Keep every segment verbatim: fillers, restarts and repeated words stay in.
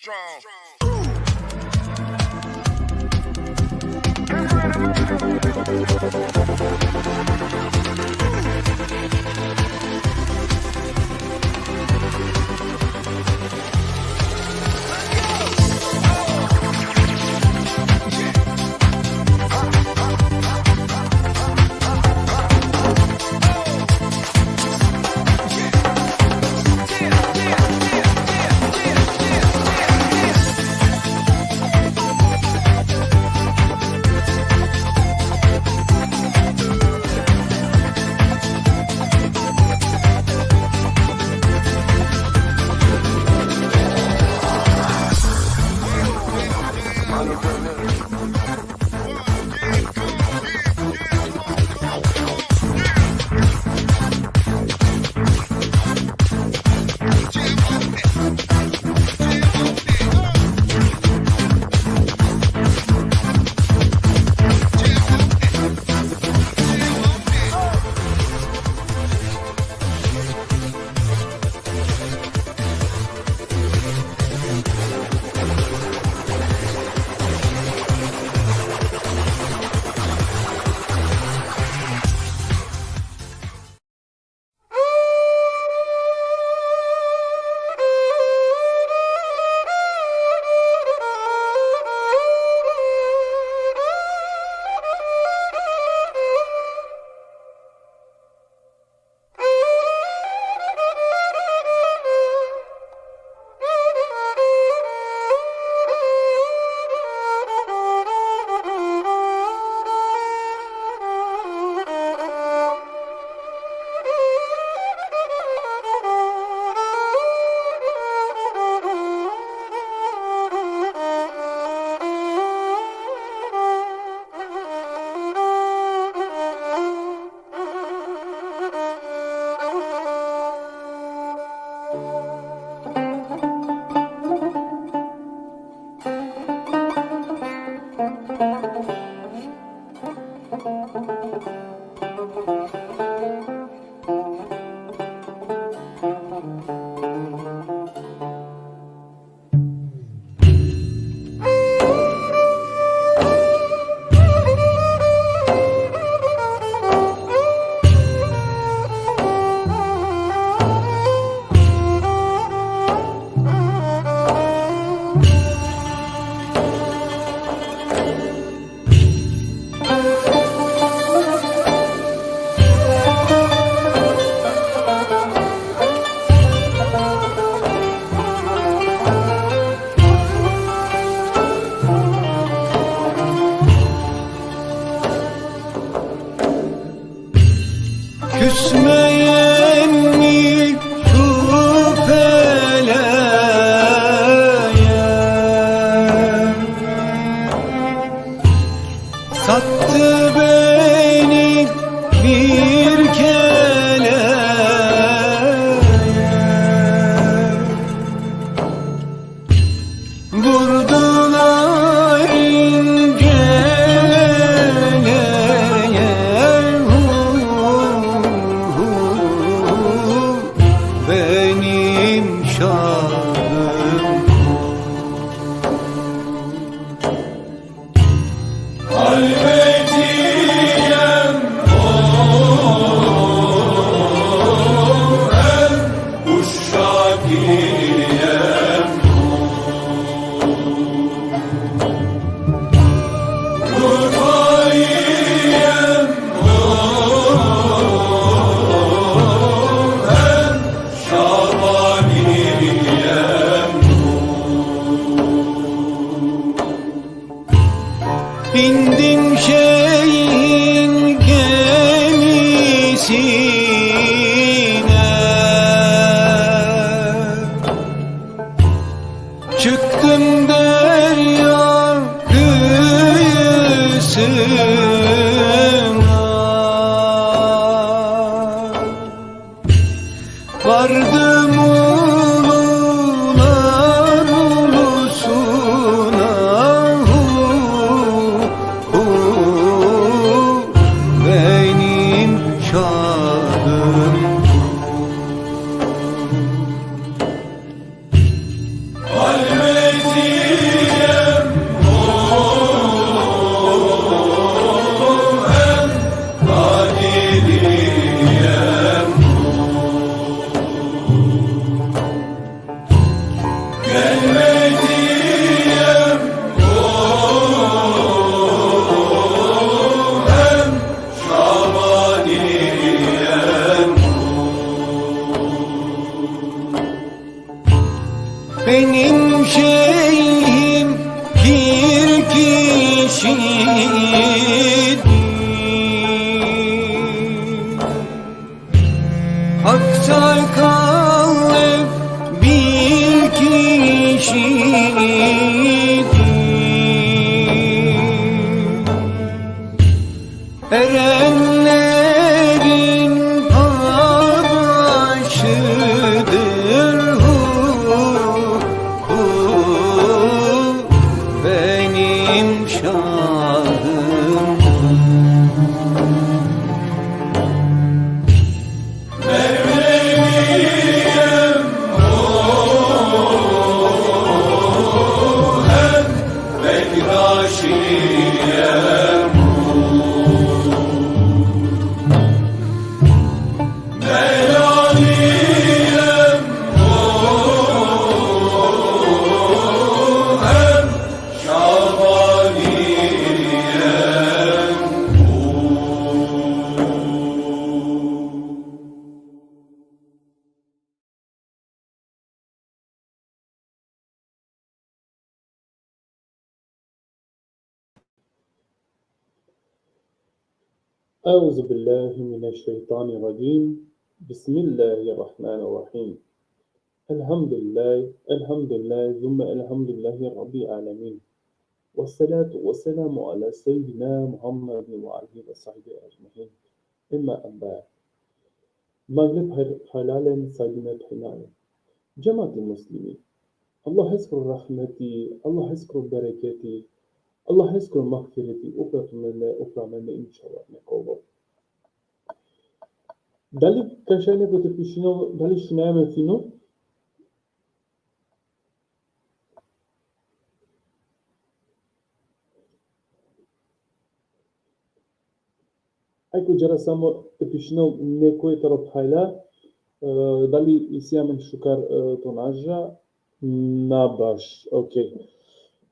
Strong. Küsmeyen mi şu feleğe? Sattı beni bir keleğe. Vurdular ince ele, hu, hu, hu, benim şahım. Halveciyem o, hem uşak ile Bindim şeyin gemisine, çıktım derya kıyısına. Vardım ulular ulusuna, hu, hu, benim şahım. Benim şeyhim bir kişidir. Hak'ta kalıp bir kişidir. Erenlerin paşıdır hu, hu, benim şahım. أعوذ بالله من الشيطان الرجيم. بسم الله الرحمن الرحيم. الحمد لله، الحمد لله، ثم الحمد لله رب العالمين. والصلاة والسلام على سيدنا محمد وعلى آله وصحبه أجمعين. أما بعد. Mangli phay-, phaylalen, saygıme phaylalen. Cemaati muslimin. Allah eskro rahmeti, Allah eskro bereketi, Allah eskro magfireti, upra tumende, upra mende, inšallah, nekolo. Dali ka šaj neko te pišinel, dali šunaja amen fino? Ajde, džara samo te pišinel nekoj taro phajla, e, dali isi amen šukar, e, tonaža, na baš, okej.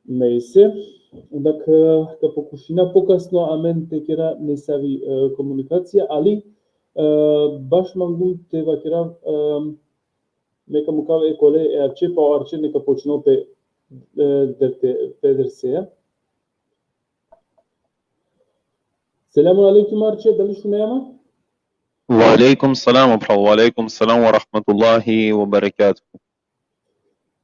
Nejse. Dakle, ka pokušina pokasno amen te kera nesavi, e, komunikacija, ali, e, baš mangum te vakera, e, neka mukav e kole e Arče, pa o Arče neka počinel pe, e, derte, pe derseja. Selamun alejkum, Arče, dali šunaja amen? Ve alejkum selam, o phral, ve alejkum selam ve rahmetullahi ve berekatuhu.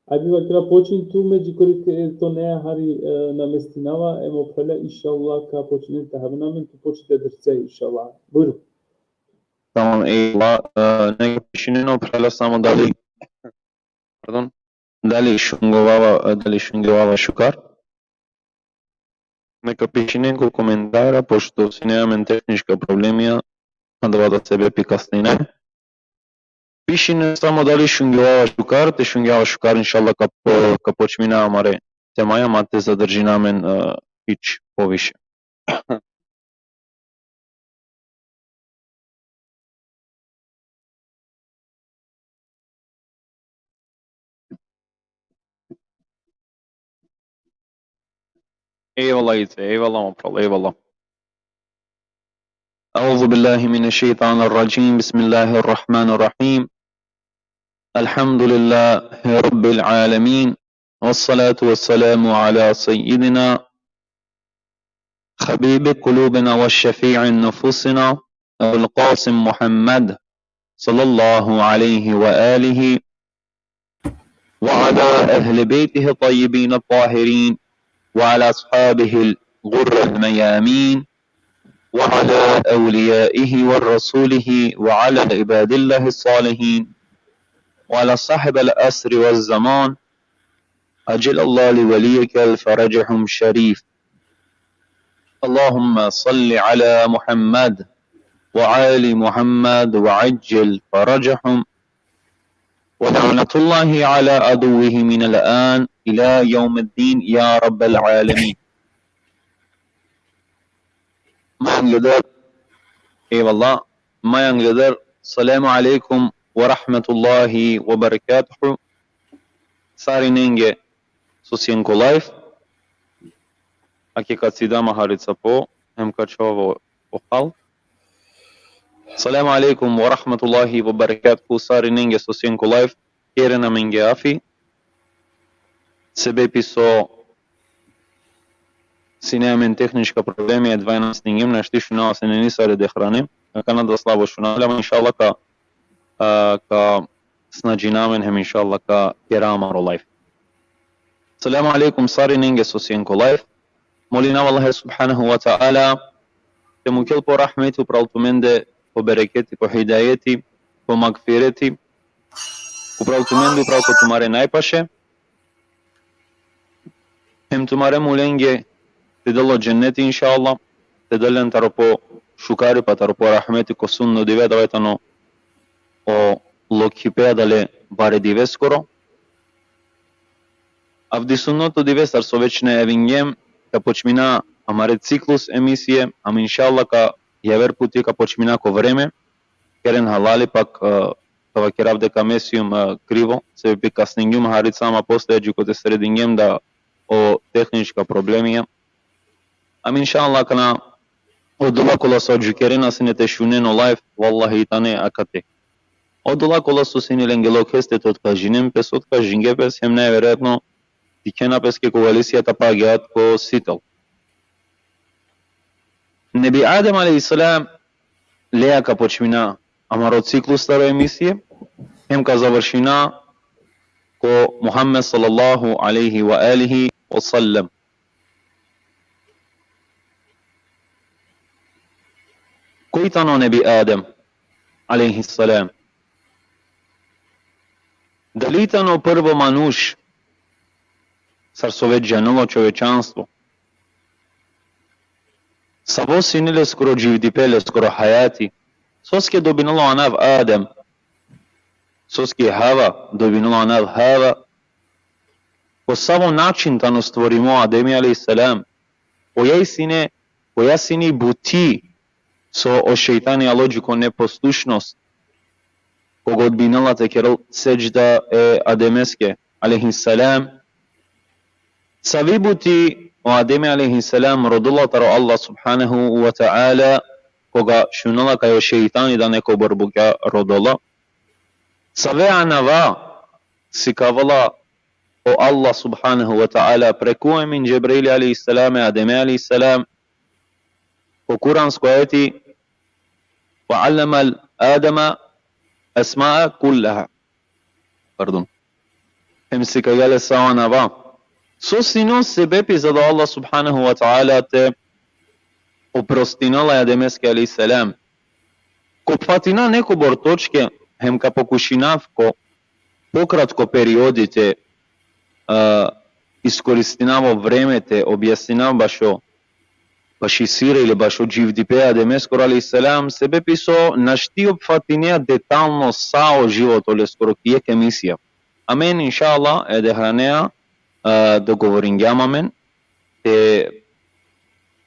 Ajde vakera počin tu, me džikori ke to neja hari, e, namestinava, em o phralja, inšallah, ka počinen te haven amen, tu počin te derseja, inšallah. Bujrum. Tamam, ejvallah. E, neka pišinen o phralja samo dali, pardon, dali šungovava, e, dali šungovava šukar. Neka pišinen ko komentara, pošto sine amen tehnička problemija, adava da sebepi kasnina. Pišinen samo dali šungovava šukar, te šungovava šukar, inšallah, ka po-, ka počmina amare temaja, ma te zadržina amen, e, hič poviše. Ejvallah, Ice, ejvallah, mo phral, ejvallah. أعوذ بالله من الشيطان الرجيم. بسم الله الرحمن الرحيم. الحمد لله رب العالمين. والصلاة والسلام على سيدنا حبيب قلوبنا وشفيع نفوسنا أبو القاسم محمد صلى الله عليه وآله وعلى أهل بيته الطيبين الطاهرين وعلى أصحابه الغر الميامين وعلى أوليائه ورسوله وعلى عباد الله الصالحين وعلى صاحب العصر والزمان عجل الله لوليك الفرجهم الشريف. اللهم صل على محمد وآل محمد وعجل فرجهم. ولعنة الله على عدوهم من الآن إلى يوم الدين يا رب العالمين. Mayangleder, ejvallah, mayangleder, selamu alejkum ve rahmetullahi ve berekatuhu. sarinenge so sien ko live. Ake ka cida ma harica po, hem ka čhova o hal. Selamu alejkum ve rahmetullahi ve berekatuhu, sarinenge so sien ko live. Keren amenge afi. Sebepi so sine amen tehnička problemi, adava na sningjem, našti šunava sine nisar e hrane. Akana da slabo šunava, ama inšallah ka, a, ka snađina amen hem inšallah ka kera amaro live. Selamu alejkum sarinenge so sien ko live. Molinava Allahe subhanehu ve teala te mukel po rahmeti upral tumende, po bereketi, po hidajeti, po magfireti, upral tumende, upral ko tumare najpaše. Hem tumare mulenge te del o dženneti, inšallah, te del len taro po šukaripa, taro po rahmeti ko sudno dive, adava tano o lokhipe adale bare diveskoro. Avdisutno dive sar so već najavingjem, ka počmina amare ciklus emisije, ama inšallah ka javer puti ka počmina ko vreme, keren halali, pak, e, ka vakerav deka me sijum, e, krivo, sebepi kasningjum harica, ama posle dži kote sredingjem da o tehnička problemija. Ama inšallah akana odola kola so adžukerena sine te šunen o live, vallahi tane akate. Odola kola so sine lenge lokheste te otkažinen pes, otkažingje pes, hem najverojatno dikhena peske ko galisija ta pagja ko sitel. Nebi Adem alejhi selam, leja ka počmina amaro ciklus taro emisije, hem ka završina ko Muhammed sallallahu alejhi ve alihi ve sellem. Koj tano Nebi Adem alejhi selam? Dali tano prvo manuš sar so već džanela o čovečanstvo? Savo sine leskoro dživdipe, leskoro hajati? Soske dobinela o anav Adem? Soske Hava dobinela o anav Hava? Ko savo način tano stvorimo Ademi alejhi selam? Koja sine, koja sine i buti so o šejtani alo dži ko neposlušnost, koga odbinela te kerel sedžda e Ademeske alejhi selam? Savi buti o Ademi alejhi selam rodela taro Allah subhanehu ve teala, koga šunela kaj o šejtani da nekobor bukja rodela? Save anava sikavela o Allah subhanehu ve teala preku emin Džebraili alejhi selam e Ademe alejhi selam, ko kuransko ajeti: "Ve allemel Ademe esmae kulleha." Pardon. Hem sikavgja le sa o anava. So sine o sebepi za da o Allah subhanehu ve teala te oprostinela e Ademeske alejhi selam? Ko phatina nekobor točke, hem ka pokušinav ko pokratko periodi te, e, iskoristinav o vreme te objasninav bašo, baši sira ili bašo dživdipe Ademeskoro alejhi selam, sebepi so našti opfatinea detalno sa o životo leskoro ki jekh emisija. Amen, inšallah, e de hranea, e, dogovoringjam amen te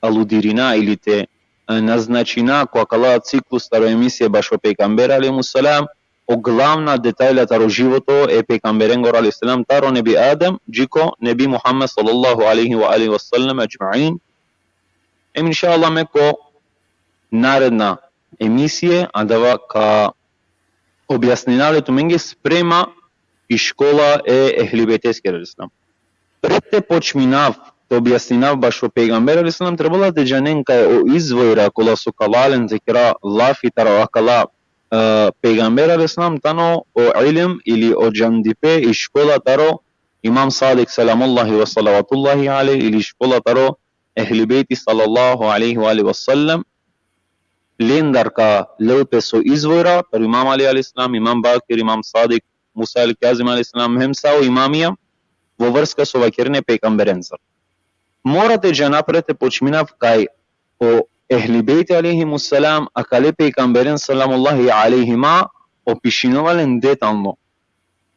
aludirina ili te, e, naznačina ko akala ciklus taro emisije bašo pejgamber alejhi selam, o glavna detalja taro životo e pejgamberengoro alejhi selam, taro Nebi Adem dži ko Nebi Muhammed sallallahu alejhi ve alihi ve sellem edžmain. Em inšallah me ko naredna emisije adava ka objasninav le tumenge sprema i škola e Ehli Bejteskere alejhi selam. Pred te počminav te objasninav bašo pejgamber alejhi selam, trebela te džanen kaj o izvojra kola so ka la len te kera lafi taro akala, e, pejgamber alejhi selam, tano o ilm ili o džandipe i škola taro Imam Sadik selamullahi ve salavatullahi alejhi, ili škola taro Ehli Bejti sallallahu alejhi ve alihi ve sellem. Lendar ka lel pes o izvojra, taro Imam Ali alejhi selam, Imam Bakir, Imam Sadik, Musa el Kazim alejhi selam, hem sa o imamija, vo vrska so vakerena e pejgamberencar. Mora te džana pred te počminav kaj o Ehli Bejti alejhimus selam, akale pejgamberen selamullahi alejhima, opišinela len detalno.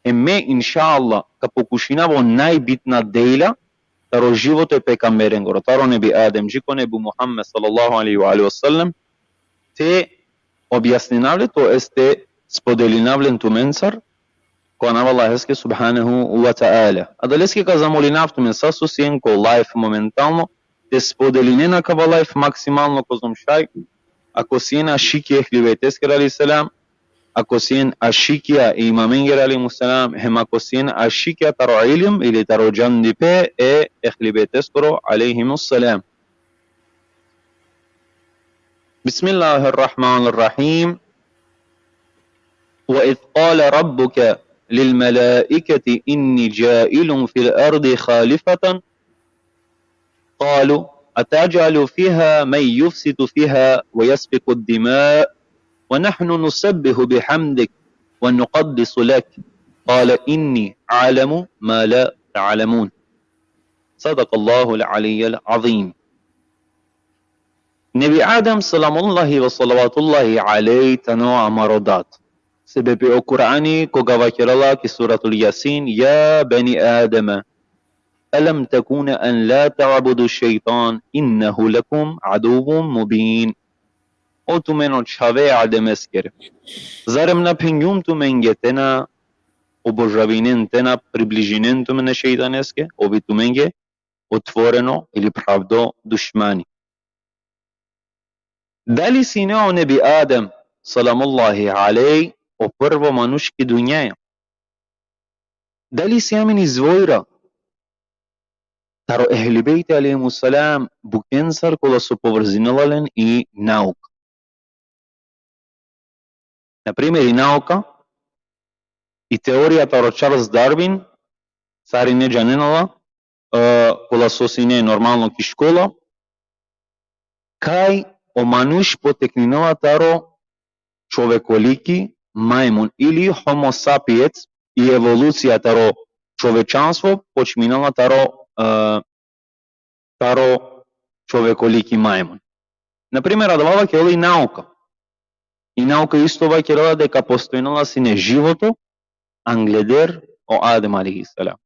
E me, inšallah, ka pokušinav o najbitna delja taro životo e pejgamberengoro, taro Nebi Adem dži ko Nebi Muhammed sallallahu alejhi ve alihi ve sellem, te objasninav le, to jest te spodelinav len tumencar, ko anav Allaheske subhanehu ve teala. Adaleske ka zamolinav tumen sa so sien ko live momentalno, te spodelinen akava live maksimalno kozom šaj, ako sien ašikija e Ehli Bejteskere alejhi selam, ako sien ašikija e imamengere alejhimus selam, hem ako sien ašikija taro ilm ili taro džandipe e Ehli Bejteskoro alejhimus selam. بسم الله الرحمن الرحيم. وإذ قال ربك للملائكة إني جاعل في الأرض خليفة قالوا أتجعل فيها من يفسد فيها ويسفك الدماء ونحن نسبح بحمدك ونقدس لك قال إني أعلم ما لا تعلمون. صدق الله العلي العظيم. Nebi Adem, selamullahi ve salavatullahi alejhi, tano amaro dad. Sebepi o Kur'ani koga vakerela ki suratul Jasin: يا بني آدم ألم تكن أن لا تعبدوا الشيطان إنه لكم عدو مبين. O tumen o čhave e Ademeskere, zarem na phengjum tumenge te na obožavinen, te na približinen tumen e šejtaneske, ov i tumenge otvoreno ili pravdo dušmani. Dali sine o Nebi Adem, selamullahi alejhi, o prvo manuš ki dunjaja? Dali si amen izvojra taro Ehli Bejti alejhimus selam, bukensar kola so povrzinola len i nauka? Na primer, i nauka, i teorija taro Charles Darwin, sarine džanena la, e, kola so sine normalno ki škola, kaj o manuš potekninela taro čovekoliki majmun ili Homo sapiens, i evolucija taro čovečanstvo počminela taro, e, taro čovekoliki majmun. Na primer, adava vakerela i nauka. I nauka isto vakerela deka postojnela sine životo angleder o Adem alejhi selam.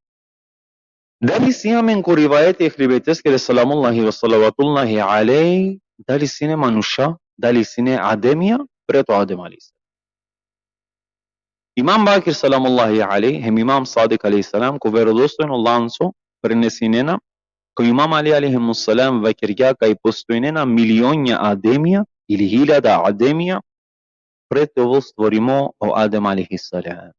Dali si amen ko rivajeti e Ehli Bejteskere, selamullahi ve salavatullahi alejhi, dali sine manuša, dali sine Ademija pred o Adem alejhi selam? Imam Bakir, selamullahi alejhi, hem Imam Sadik alejhi selam, ko verodostojno lanco prenesinena, ko Imam Ali alejhimus selam vakergja kaj postojnena milionja Ademija ili hiljada Ademija pred te ovel stvorimo o Adem alejhi selam.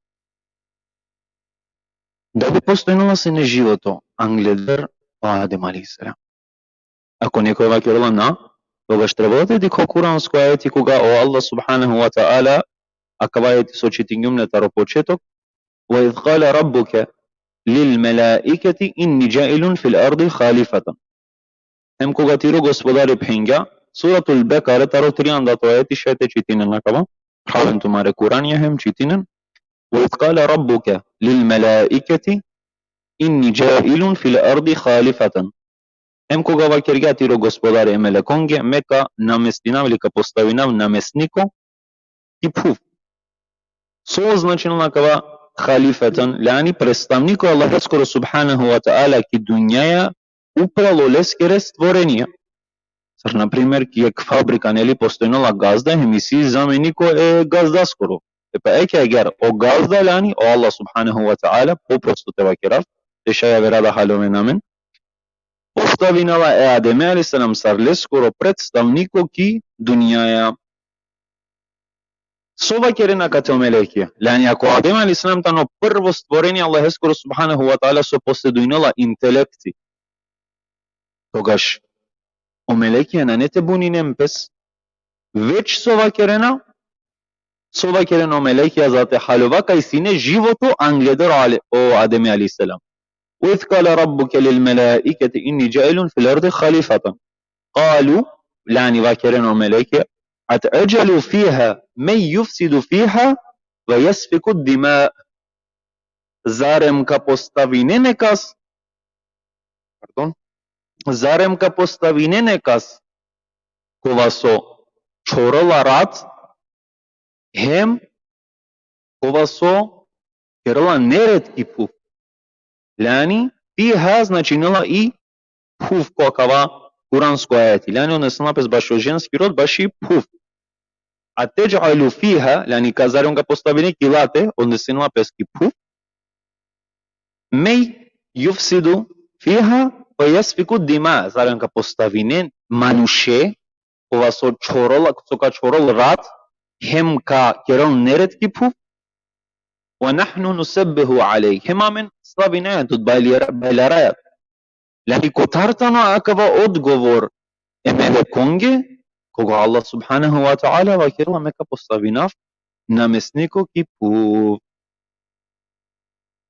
Dali postojnela sine životo angleder o Adem alejhi selam? Ako nekoj vakerela na, togaš trebela te dikha o kuransko ajeti koga o Allah subhanehu ve teala, akava ajeti so čitingjum le taro početok: وإذ قال ربك للملائكة إني جاعل في الأرض خليفة. Hem koga tiro Gospodari phengja, Suratul Bekare, taro triandato ajeti, šaj te čitinen akava, phraven tumare Kuranja hem čitinen: وإذ قال ربك للملائكة إني جاعل في الأرض خليفة. Hem koga vakergja tiro Gospodari e melekonge: Me ka namestinav ili ka postavinav namestniko ki phuv. So značinela akava halifatan, lani predstavniko Allaheskoro subhanehu ve teala ki dunjaja, upral oleskere stvorenija. Sar, na primer, ki jekh fabrika, neli, postojnela gazda, hem isi zameniko e gazdaskoro. E pa eke agjaar o gazda lani, o Allah subhanehu ve teala, poprosto te vakerav, te šaj avera da haloven amen, postavinela e Ademe alejhi selam sar leskoro predstavniko ki dunjaja. So vakerena kate o melekija? Lani, ako Adem alejhi selam tano prvo stvorenje Allaheskoro subhanehu ve teala so posedujnela intelekti, togaš o melekija nane te buninen pes. Već so vakerena, so vakerena o melekija za te halova kaj sine životo angleder o Ale-, o Ademe alejhi selam. وإذ قال ربك للملائكة إني جاعل في الأرض خليفة. قالوا, lani vakerena o melekija: أتجعل فيها من يفسد فيها ويسفك الدماء. Zarem ka postavinen nekas, pardon, zarem ka postavinen nekas kova so čhorela rat, hem kova so kerela nered ki phuv? Lani, fiha značinela i phuv ko akava kuransko ajeti. Lani odnesinela pes bašo ženski rod, baši phuv. أتجعل فيها, lani, ka, zarem ka postavine ki late, odnesinela pes ki phuv, Men jufsidu fiha ve jesfiku dima, zarem ka postavinen manuše, kova so čhorol, so ka čhorol rat, hem ka kerol nered ki phuv, ve nahnu nusebbihu alejh, hem amen slavinaja tut, bajlera-, bajlaraja tut. Lani kotar tano akava odgovor e melekonge, koga Allah subhanahu ve teala vakerela: me ka postavinav namesniko ki phuv.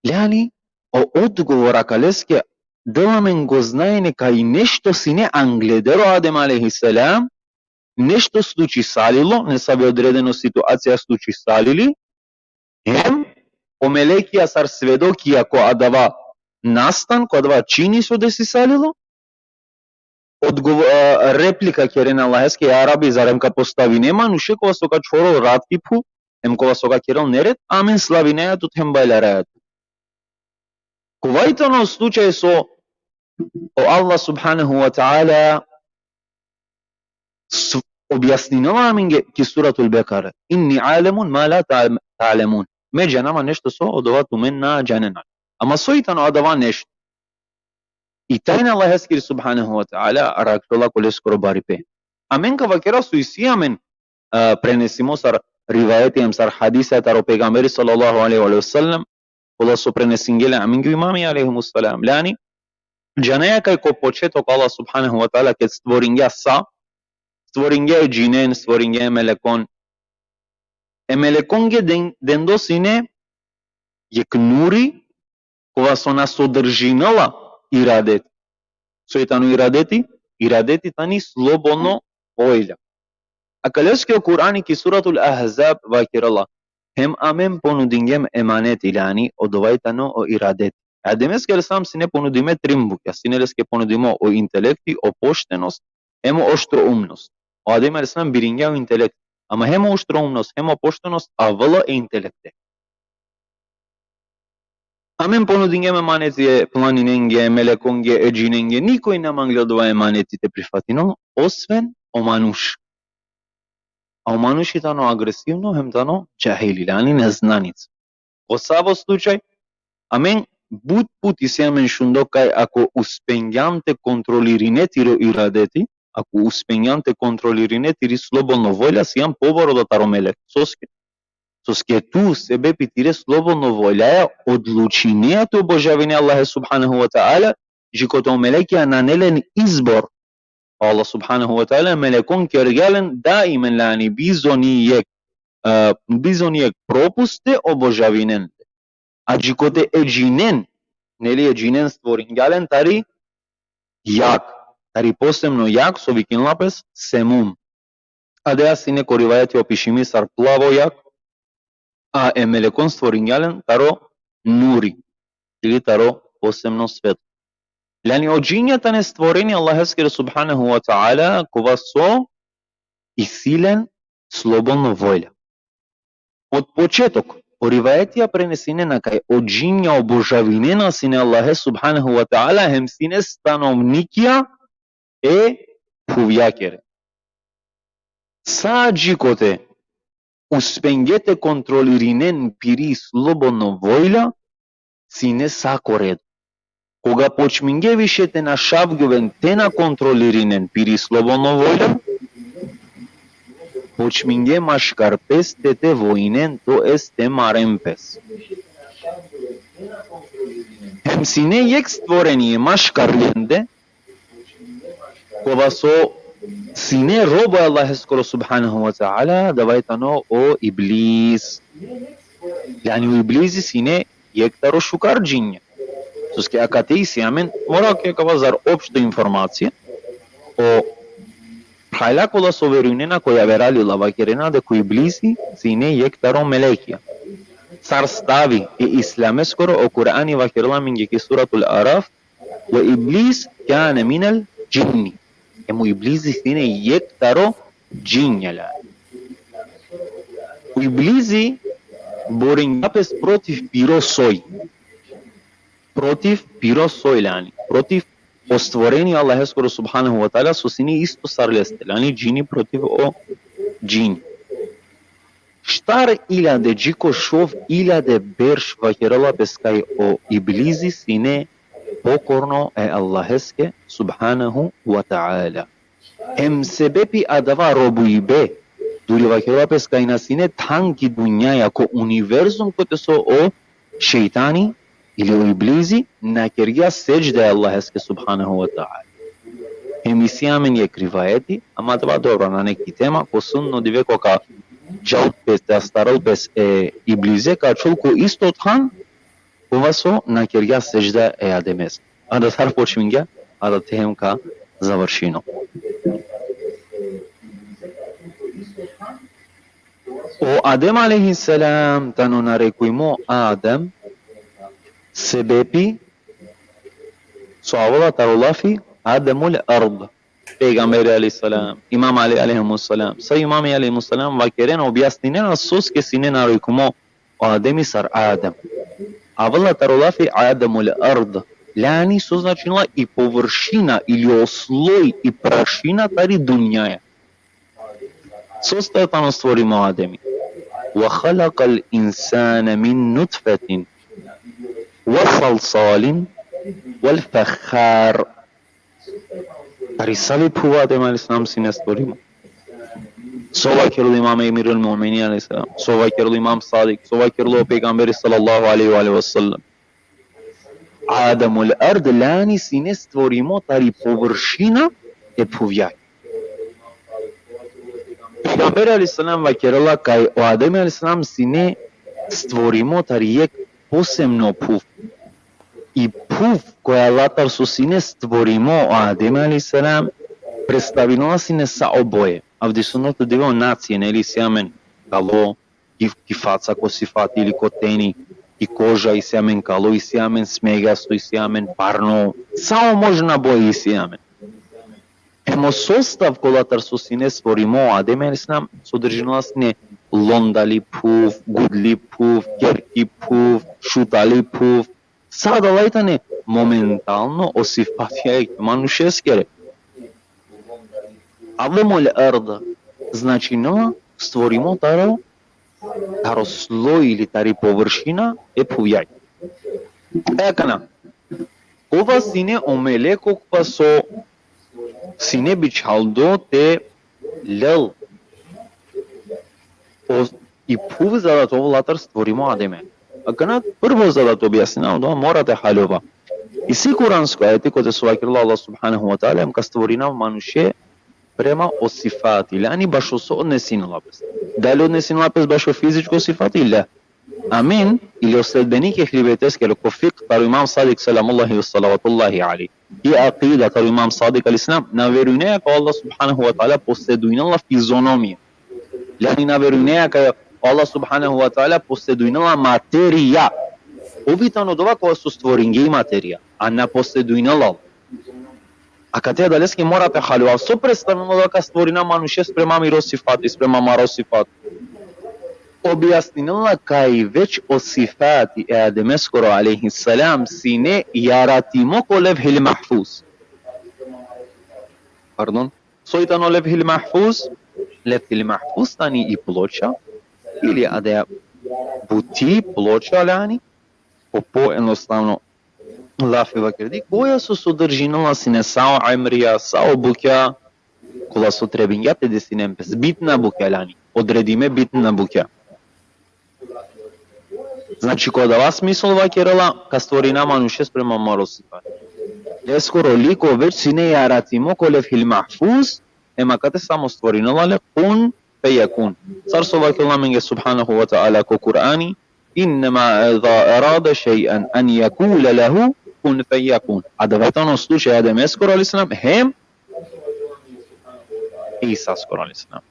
Lani, o odgovor akaleske dela amen ko znanje kaj nešto sine angleder o Adem alejhi selam, nešto slučisalilo, nesavi odredeno situacija slučisalili, hem o melekija sar svedokija ko adava nastan, ko adava čini so desisalilo, odgovo-, a, replika kerena Allaheske: ja Rabbi, zarem ka postavine manuše kova so ka čhorol rat ki phuv, hem kova so ka kerol nered, amen slavinaja tut hem bajlaraja tut. Kova i tano slučaj so o Allah subhanahu ve teala s-, objasninela amenge ki Suratul Bekare: inni alemun ma la ta'lem-, ta'lemun. Me džanava nešto so odova tumen na džanena. Ama so i tano adava nešto? I tajna Allaheskiri subhanahu ve teala arakhljola ko leskoro baripe. Amen ka vakera so isi amen, a, prenesimo sar rivajeti hem sar hadisa taro pejgamberi sallallahu alejhi ve sellem, kola so prenesingje le amenge o imami alejhimus selam. Lani, džanaja kaj ko početok Allah subhanahu ve teala ked stvoringja sa, stvoringja e džinen, stvoringja e melekon. E melekonge den-, dendo sine jek nuri, kova so na sodržinela iradet. So i tano iradeti? Iradeti tani slobodno volja. Akaleske o Kurani ki Suratul Ahzab vakerela: hem amen ponudingjem emaneti, lani, odova i tano o iradeti. Ademeske alejhi selam sine ponudime trin bukja, sine leske ponudimo o intelekti, o poštenost, hem o oštroumnost. O Adem alejhi selam biringja o intelekt, ama hem o oštroumnost, hem o poštenost avela e intelekte. Amen ponudingjem emaneti e planinenge, e melekonge, e džinenge, nikoj na manglja odova emaneti te prifatinel, osven o manuš. A o manuš i tano agresivno, hem tano džahili, lani, neznanic. Ko savo slučaj, amen but put isi amen šundo kaj ako uspengjan te kontrolirine tiro iradeti, ako uspengjan te kontrolirine tiri slobodno volja, sijan pobaro da taro melek. Soske? Soske tu sebepi tire slobodno voljaja odlučinea te obožavine Allahe subhanahu ve teala, džikote o melekija nane len izbor. Allah subhanahu ve teala melekon kergja len daimen, lani, bizoni jek, e, bizoni jek propust te obožavinen le. A džikote e džinen, neli, e džinen stvoringja len tari jag, tari posebno jag so vikinela pes semum. Adaja sine ko rivajeti opišimi sar plavo jag, a e melekon stvoringja len taro nuri, ili taro posebno svetlo. Lani, o džinja tane stvoreni Allaheskere subhanahu ve teala, kova so isi len slobodno volja. Od početok, o rivajetija prenesinena kaj o džinja obožavinena sine Allahe subhanahu ve teala, hem sine stanovnikija e phuvjakere. Sa džikote uspenge te kontrolirinen piri slobodno volja, sine sa ko red. Koga počminge više te našavgjoven, te na kontrolirinen piri slobodno volja, počminge maškar pes te, te vojinen, to jest te maren pes. Hem sine jek stvorenie maškar lende, kova so sine robo e Allaheskoro subhanahu ve teala, adava i tano o Iblis. Lani, o Iblisi sine jek taro šukar džinja. Soske akate isi amen, mora ke kava zar opšto informacija. O phralja kola so verujnena ko javera lila, vakerena deka o Iblisi sine jek taro melekija. Sar stavi e islameskoro, o Kurani vakerela amenge ki Suratul Araf: ve Iblis kane minel džinni. Hem o Iblisi sine jek taro džinja, lani. O Iblisi boringja pes protiv piro soj. Protiv piro soj, lani. Protiv o stvorenie Allaheskoro subhanahu ve teala, so sine isto sar leste, lani, džini protiv o džinja. Štar iljade, dži ko šov iljade berš vakerela pes kaj o Iblizi sine pokorno e Allaheske subhanahu wa ta'ala. Hem sebepi adava robujbe, duri vakerela pes kaj na sine than ki dunjaja, ko univerzum kote so o šejtani ili o Iblizi na kergja sedžda e Allaheske subhanahu wa ta'ala. Hem isi amen jekh rivajeti, ama adava dobro nane ki tema, ko sudno dive koga džal pes, te astarel pes e Iblize, ka ačhol ko isto than, kova so na kergja sedžda e Ademeske. Adatar počmingja, adate hem ka završino. O Adem alejhi selam tano narekujmo Adem, sebepi so avela taro lafi Ademul ard. Pejgamberi alejhi selam, Imam Ali alejhi selam, sa imami alejhi selam vakerena, objasninena soske sine narekujmo o Ademi sar Adem. Avela taro lafi Ademul ard, lani so značinela i površina ili o sloj i prašina tari dunjaja. Sosta tano stvorimo Ademi? Wa khalaqal insana min nutfatin wa salsalin wal fakhar. Tari savi phuv Adem alejhi selam sine stvorimo? So vakerel Imam Emirul Mu'minin alejhi selam, so vakerel Imam Sadik, so vakerel o pejgamberi sallallahu alejhi ve alihi ve sellem. Ademul ard, lani sine stvorimo tari površina e phuvjaj. Pejgamberi alejhi selam vakerela kaj o Adem alejhi selam sine stvorimo tari jekh posebno phuv. I phuv koja latar so sine stvorimo o Adem alejhi selam, predstavinela sine sa o boje. Avdisutno dive o nacije, neli, isi amen kalo, ki, ki faca ko sifati ili ko teni, ki koža isi amen kalo, isi amen smegasto, isi amen parno, sa o možna boje isi amen. Hem o sostav kolatar so sine stvorimo o Adem alejhi selam, sodržinela sine londali phuv, gudli phuv, kerki phuv, šutali phuv, sa adala tane momentalno o sifatija e manušeskere. Ademul ard, značinela stvorimo taro, taro sloj ili tari površina e phuvjaj. E akana, kova sine o meleko kova so sine bičhaldo te lel o, i phuv za da te ovel latar stvorimo Ademe. Akana prvo za da te objasninav, da mora te haljova. Isi kuransko ajeti kote so vakerela Allah subhanahu wa ta'ala, em ka stvorinav manuše prema o sifati, lani bašo so odnesinela pes. Dali odnesinela pes bašo fizičko sifati? La. Amin, ili o sledbenik ehli bejteskere ko fikh taro Imam Sadik selamullahi ve salavatullahi alejhi. I akida taro Imam Sadik alejhi selam, na verujneja kaj o Allah subhanahu wa ta'ala posedujnela fizionomija. Lani na verujneja kaj o Allah subhanahu wa ta'ala posedujnela materija. Ov i tano odova kova so stvoringja i materija, a na posedujnela. Akate adaleske mora te haljova. So predstavinela kaj ka stvorina manuše sprema miro sifati, sprema maro sifati? Objasninela kaj već o sifati e Ademeskoro alejhi selam sine jaratimo ko Levhil Mahfuz. Pardon. So i tano Levhil Mahfuz? Levhil Mahfuz tani i ploča, ili adaja buti, ploča lani, po, po jednostavno lafi vakerdi, koja so sodržinela sine sa o emrija, sa o bukja, kola so trebingja te desinen pes, bitna bukja lani, odredime bitna bukja. Znači, ko adava smisol vakerela, ka stvorina manuše sprema maro sifat. Leskoro liko već sine jaratimo ko Levhil Mahfuz, em akate samo stvorinela le kun fejekun. Sar so vakerela amenge subhanahu wa ta'ala ko Kur'ani, innema iza erade šej'en en jekule lehu kun fejekun. Adava tano slučaj Ademeskoro alejhi selam, hem Isaskoro alejhi selam.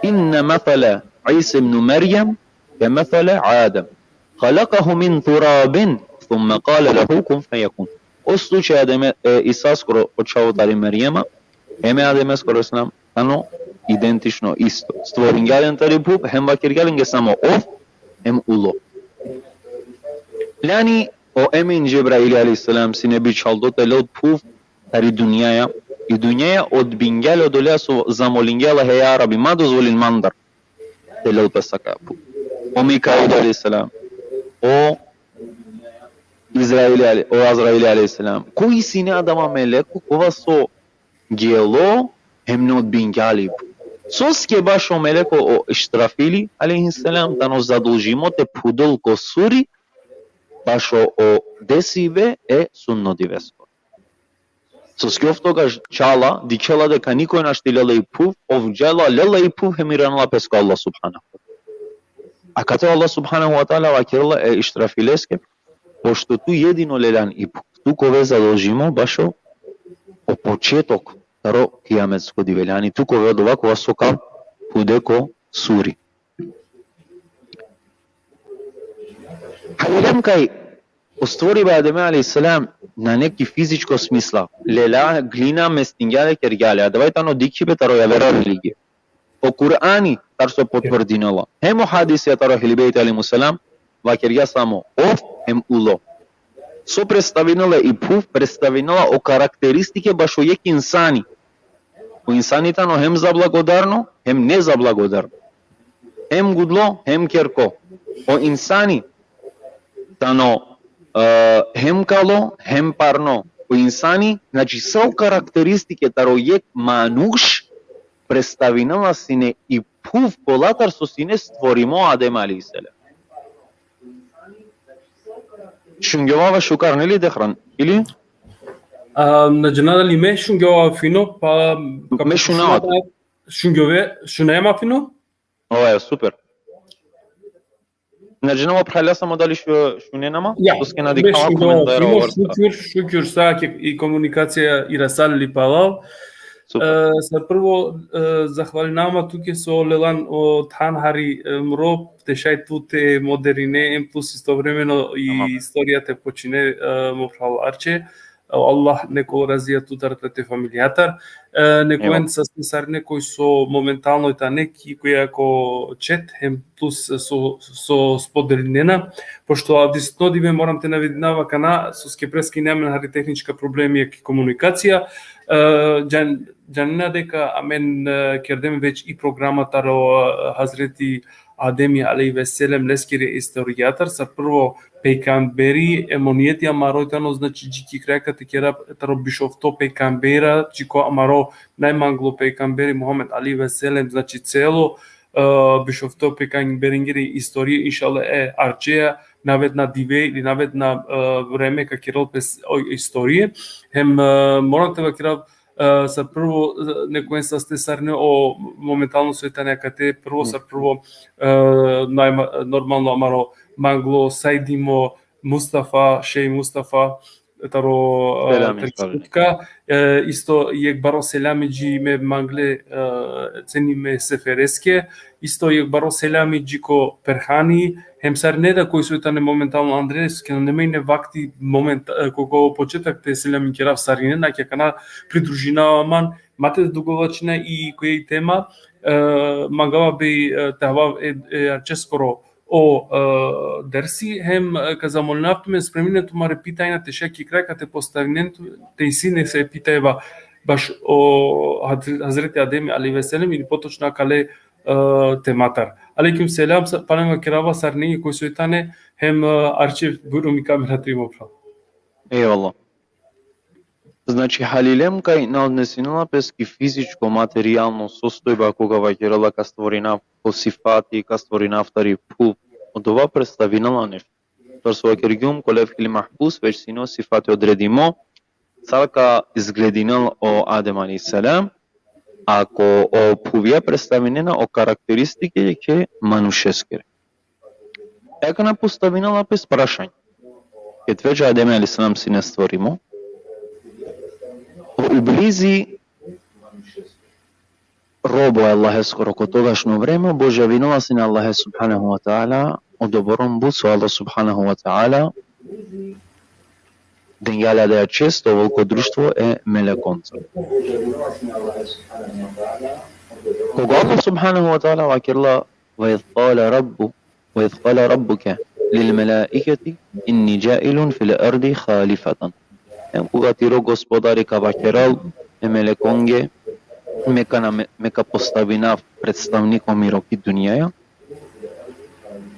Inne mesele Isa ibn Merjem ke mesele Adem. Halakahu min turabin, thumme kale lehu kun fejekun. O slučaj Ademe, e, Isaskoro, o čhavo tari Merjema, hem e Ademeskoro alejhi selam, tano identično isto. Stvoringja len tari phuv, hem vakergja lenge samo ov, hem ulo. Lani, o emin Džebrail alejhi selam sine bičhaldo te lel phuv tari dunjaja. I dunjaja odbingja le odoleja so zamolingja le: He ja Rabi, ma dozvolin mandar. te lel pes akaja phuv. O Mikail alejhi selam, o Izraili ale-, o Azraili alejhi selam. Koj sine adava meleko, kova so gelo hem na odbingja le i phuv. Soske bašo meleko o Išrafili alejhi selam tano zadolžimo te phudel ko suri, bašo o desibe e sudno diveskoro. Soske ov togaš džala, dikhela deka nikoj našti lela i phuv, ov džala, lela i phuv hem iranela pes ko Allah subhanahu wa ta'ala. Akate Allah subhanahu wa ta'ala vakerela e Išrafileske, pošto tu jedino leljan i phuv, tu ka ove zadolžimo bašo o početok taro kijametsko diveljani, tu ka ove odova kova so ka phude ko suri. Haljilem kaj o stvoriba e Ademe alejhi selam nane ki fizičko smisla. Lela glina, mestingja le, kergja le. Adava i tano dikhibe taro javera religije. O Kur'ani taro so potvrdinela. Hem o hadisija taro Ehli Bejt alejhimus selam, vakergja samo ov hem ulo. So predstavinela i phuv, predstavinela o karakteristike bašo jekh insani. O insani tano hem zablagodarno, hem nezablagodarno. Hem gudlo, hem kerko. O insani tano, e, hem kalo, hem parno. O insani, znači, sa o karakteristike taro jekh manuš predstavinela sine i phuv kolatar so sine stvorimo Adem alejhi selam. Šungjovava šukar, neli, Dehran? Ili? A, na džana dali me šungjova fino, pa... Me šunava. Šungjove, šunaja ma fino? Ova, super. Na džana ma, phralja, samo dali šu-, šunena ma? Ja, soske na dikhava komentara. Šukjur, šukjur, sa ke i komunikacija irasali palal. Super. E, sa prvo, e, zahvalinama tuke so lelan o than hari, e, mro, te šaj tu te moderine, em plus istovremeno i istorija te počine, e, mo phral Arče. O Allah nek ol razija tutar te familijatar. E, nek oven saste sarine koj so momentalno i tane ki koja ko chat, hem plus so, so spodelinena, pošto avdisutno dive moram te navedinava kana, soske preske ine amen hari tehnička problemi ki komunikacija. E, džan-, džanena deka amen, e, kerdem već i programa taro, e, Hazreti Ademi alejhi ve sellem, leskiri istorijatar, sar prvo pejgamberi, em o nijeti amaro tano, znači, dži ki kraj ka te kera taro bišovto pejgambera, dži ko amaro najmanglo pejgamberi Muhammed alejhi ve sellem, znači, celo, e, bišovto pejgamberingiri istorije, inšallah, e Arčeja, navedna dive ili navedna, e, vreme ka kerel pes o istorije. Hem, e, moram te vakerav, e, sar prvo, e, nek oven saste sarine o momentalno so i tane akate, prvo, sar prvo, e, najma-, normalno amaro manglo Sajdimo Mustafa, Šej Mustafa, taro, e, selam, Trikutka, e, isto jekh baro selami dži me mangle, e, cenime Sefereske, isto jekh baro selami dži ko Perhani, hem sarine da koj so i tane momentalno andre, soske nane ma ine vakti moment, e, ko, ko početak te selami kerav sarine, na, akana pridružinava man, ma te dugovlačina i koja i tema, e, mangava bi, e, te hava e, e, Arčeskoro o, e, dersi, hem, e, ka zamolinav tumen spreminen tumare pitanja te šaj ki kraj ka te postavinen tu, te isi nese pitajba baš o Hazre-, Hazreti Ademi alejhi ve sellem ili potočno akale, e, tematar. Alejkum selam, sa-, palem vakerava sarine koj so i tane, hem, e, Arče, bujrum, i kamera timo, phral. Ejvallah. Znači, haljilem kaj na odnesinela pes ki fizičko, materijalno sostojba, koga vakerela ka stvorinav ko sifati, ka stvorinav tari phuv, odova predstavinela nešto. Taro so vakergjum ko Levhil Mahfuz, već sine o sifati odredimo, sar ka izgledinel o Adem alejhi selam, a ko o phuvja predstavinena o karakteristike ke manušeskere. Akana postavinela pes prašanje. Ked već Adem alejhi selam sine stvorimo, o Iblizi, robo e Allaheskoro, ko togašno vreme obožavinela sine Allahe subhanahu ve teala, odoborom but so Allah subhanahu ve teala dengja le adaja čest te ovel ko društvo e melekonca. Koga Allah subhanahu ve teala vakerela: "Ve iz kale rabbu, ve iz kale rabbuke lil melaiketi inni džailun fil ardi halifeten." Em koga tiro Gospodari ka vakerel e melekonge: "Me ka na-, me ka postavinav predstavniko miro ki dunjaja."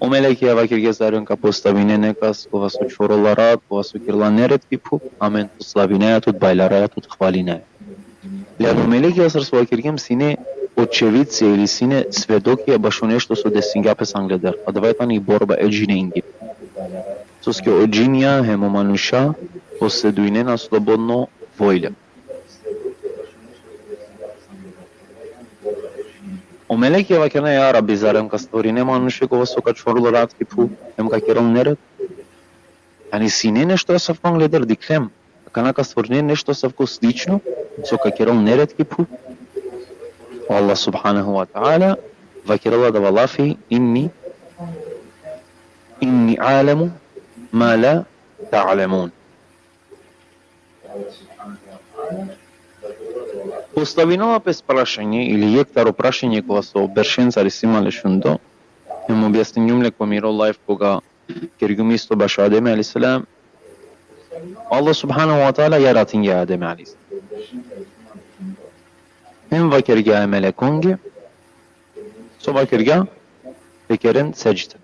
O melekija vakergja: Zarem ka postavine nekas kova so čhorola rat, kova so kerela nered ki phuv, amen proslavinaja tut, bajlaraja tut, hvalinaja. Lel o melekija sar so vakergjem sine očevidcija ili sine svedokija bašo nešto so desingja pes angleder. Adava tani borba e džinengiri. Soske o džinja hem o manuša posedujnena slobodno volja. O melekija vakerena: Ja Rabbi, zarem ka stvorine manuše kova so ka čhorol rat ki phuv, hem ka kerol nered? Ani sine nešto asavko angleder, dikhlem. Akana ka stvorine nešto asavko slično, so ka kerol nered ki phuv? O Allah subhanahu wa ta'ala vakerela adava lafi: Inni, inni a'lemu ma la ta'lemun. Postavinela pes prašanje ili jekh taro prašanje kova so beršencar isi ma le šundo, hem objasningjum le ko miro live koga kergjum isto bašo Adem alejhi selam. Allah subhanahu wa ta'ala jaratingja Adem alejhi selam. Hem vakergja e melekonge, so vakergja, te keren sedžda.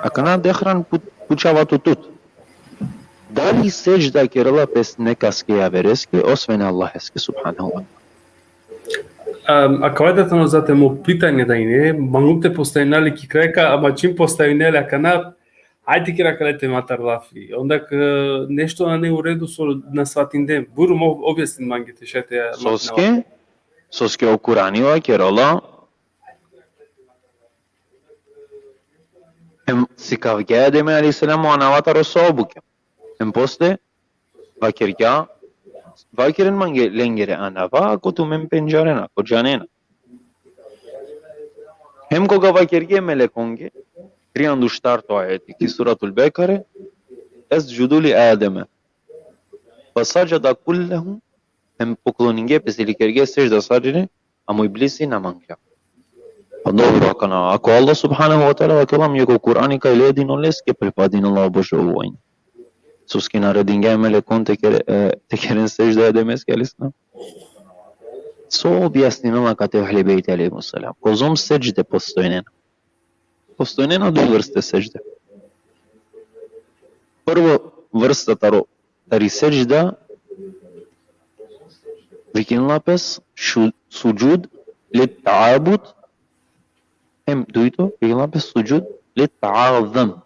Akana dehran pu-, pučava tut. Dali sedžda kerela pes nekaske javereske, osven Allaheske subhanahu wa ta'ala? Um, akava da tano za te mo pitanje da ine, mangum te postavina le ki krajka, ama čim postavine le akana, ajde kira kale te matar lafi. Onda k-, nešto nane u redu so na svatindem. Bujrum, ob-, objasnin mange te šaj te. Soske, soske o Kurani vakerela, hem sikavgja Adem alejhi selam o anava taro so o bukja. Hem posle vakergja, vakeren mange lengere anava, ako tumen pendžarena, ako džanena. Hem koga vakergje e melekonge, trianda u štarto ajeti ki Suratul Bekare: Esdžudu li Ademe. Fessedžeda kulluhum, hem pokloningje pes ili kergje sedžda sarine, amo Iblisi na mangla. Pa dobro, akana, ako Allah subhanahu wa ta'ala vakerela mange ko Kurani kaj jedino leske pripadinela obožavanje. Soske naredingja e melekon te kere-, e, te keren sedžda e Ademeske alejhi selam. So objasninela kate o Ehli Bejt alejhi selam? Kozom sedžde postojnena? Postojnena duj vrste sedžde. Prvo vrsta taro, tari sedžda vikinela pes šu-, sudžud li ta'abud, hem dujto vikinela pes sudžud li ta'azum.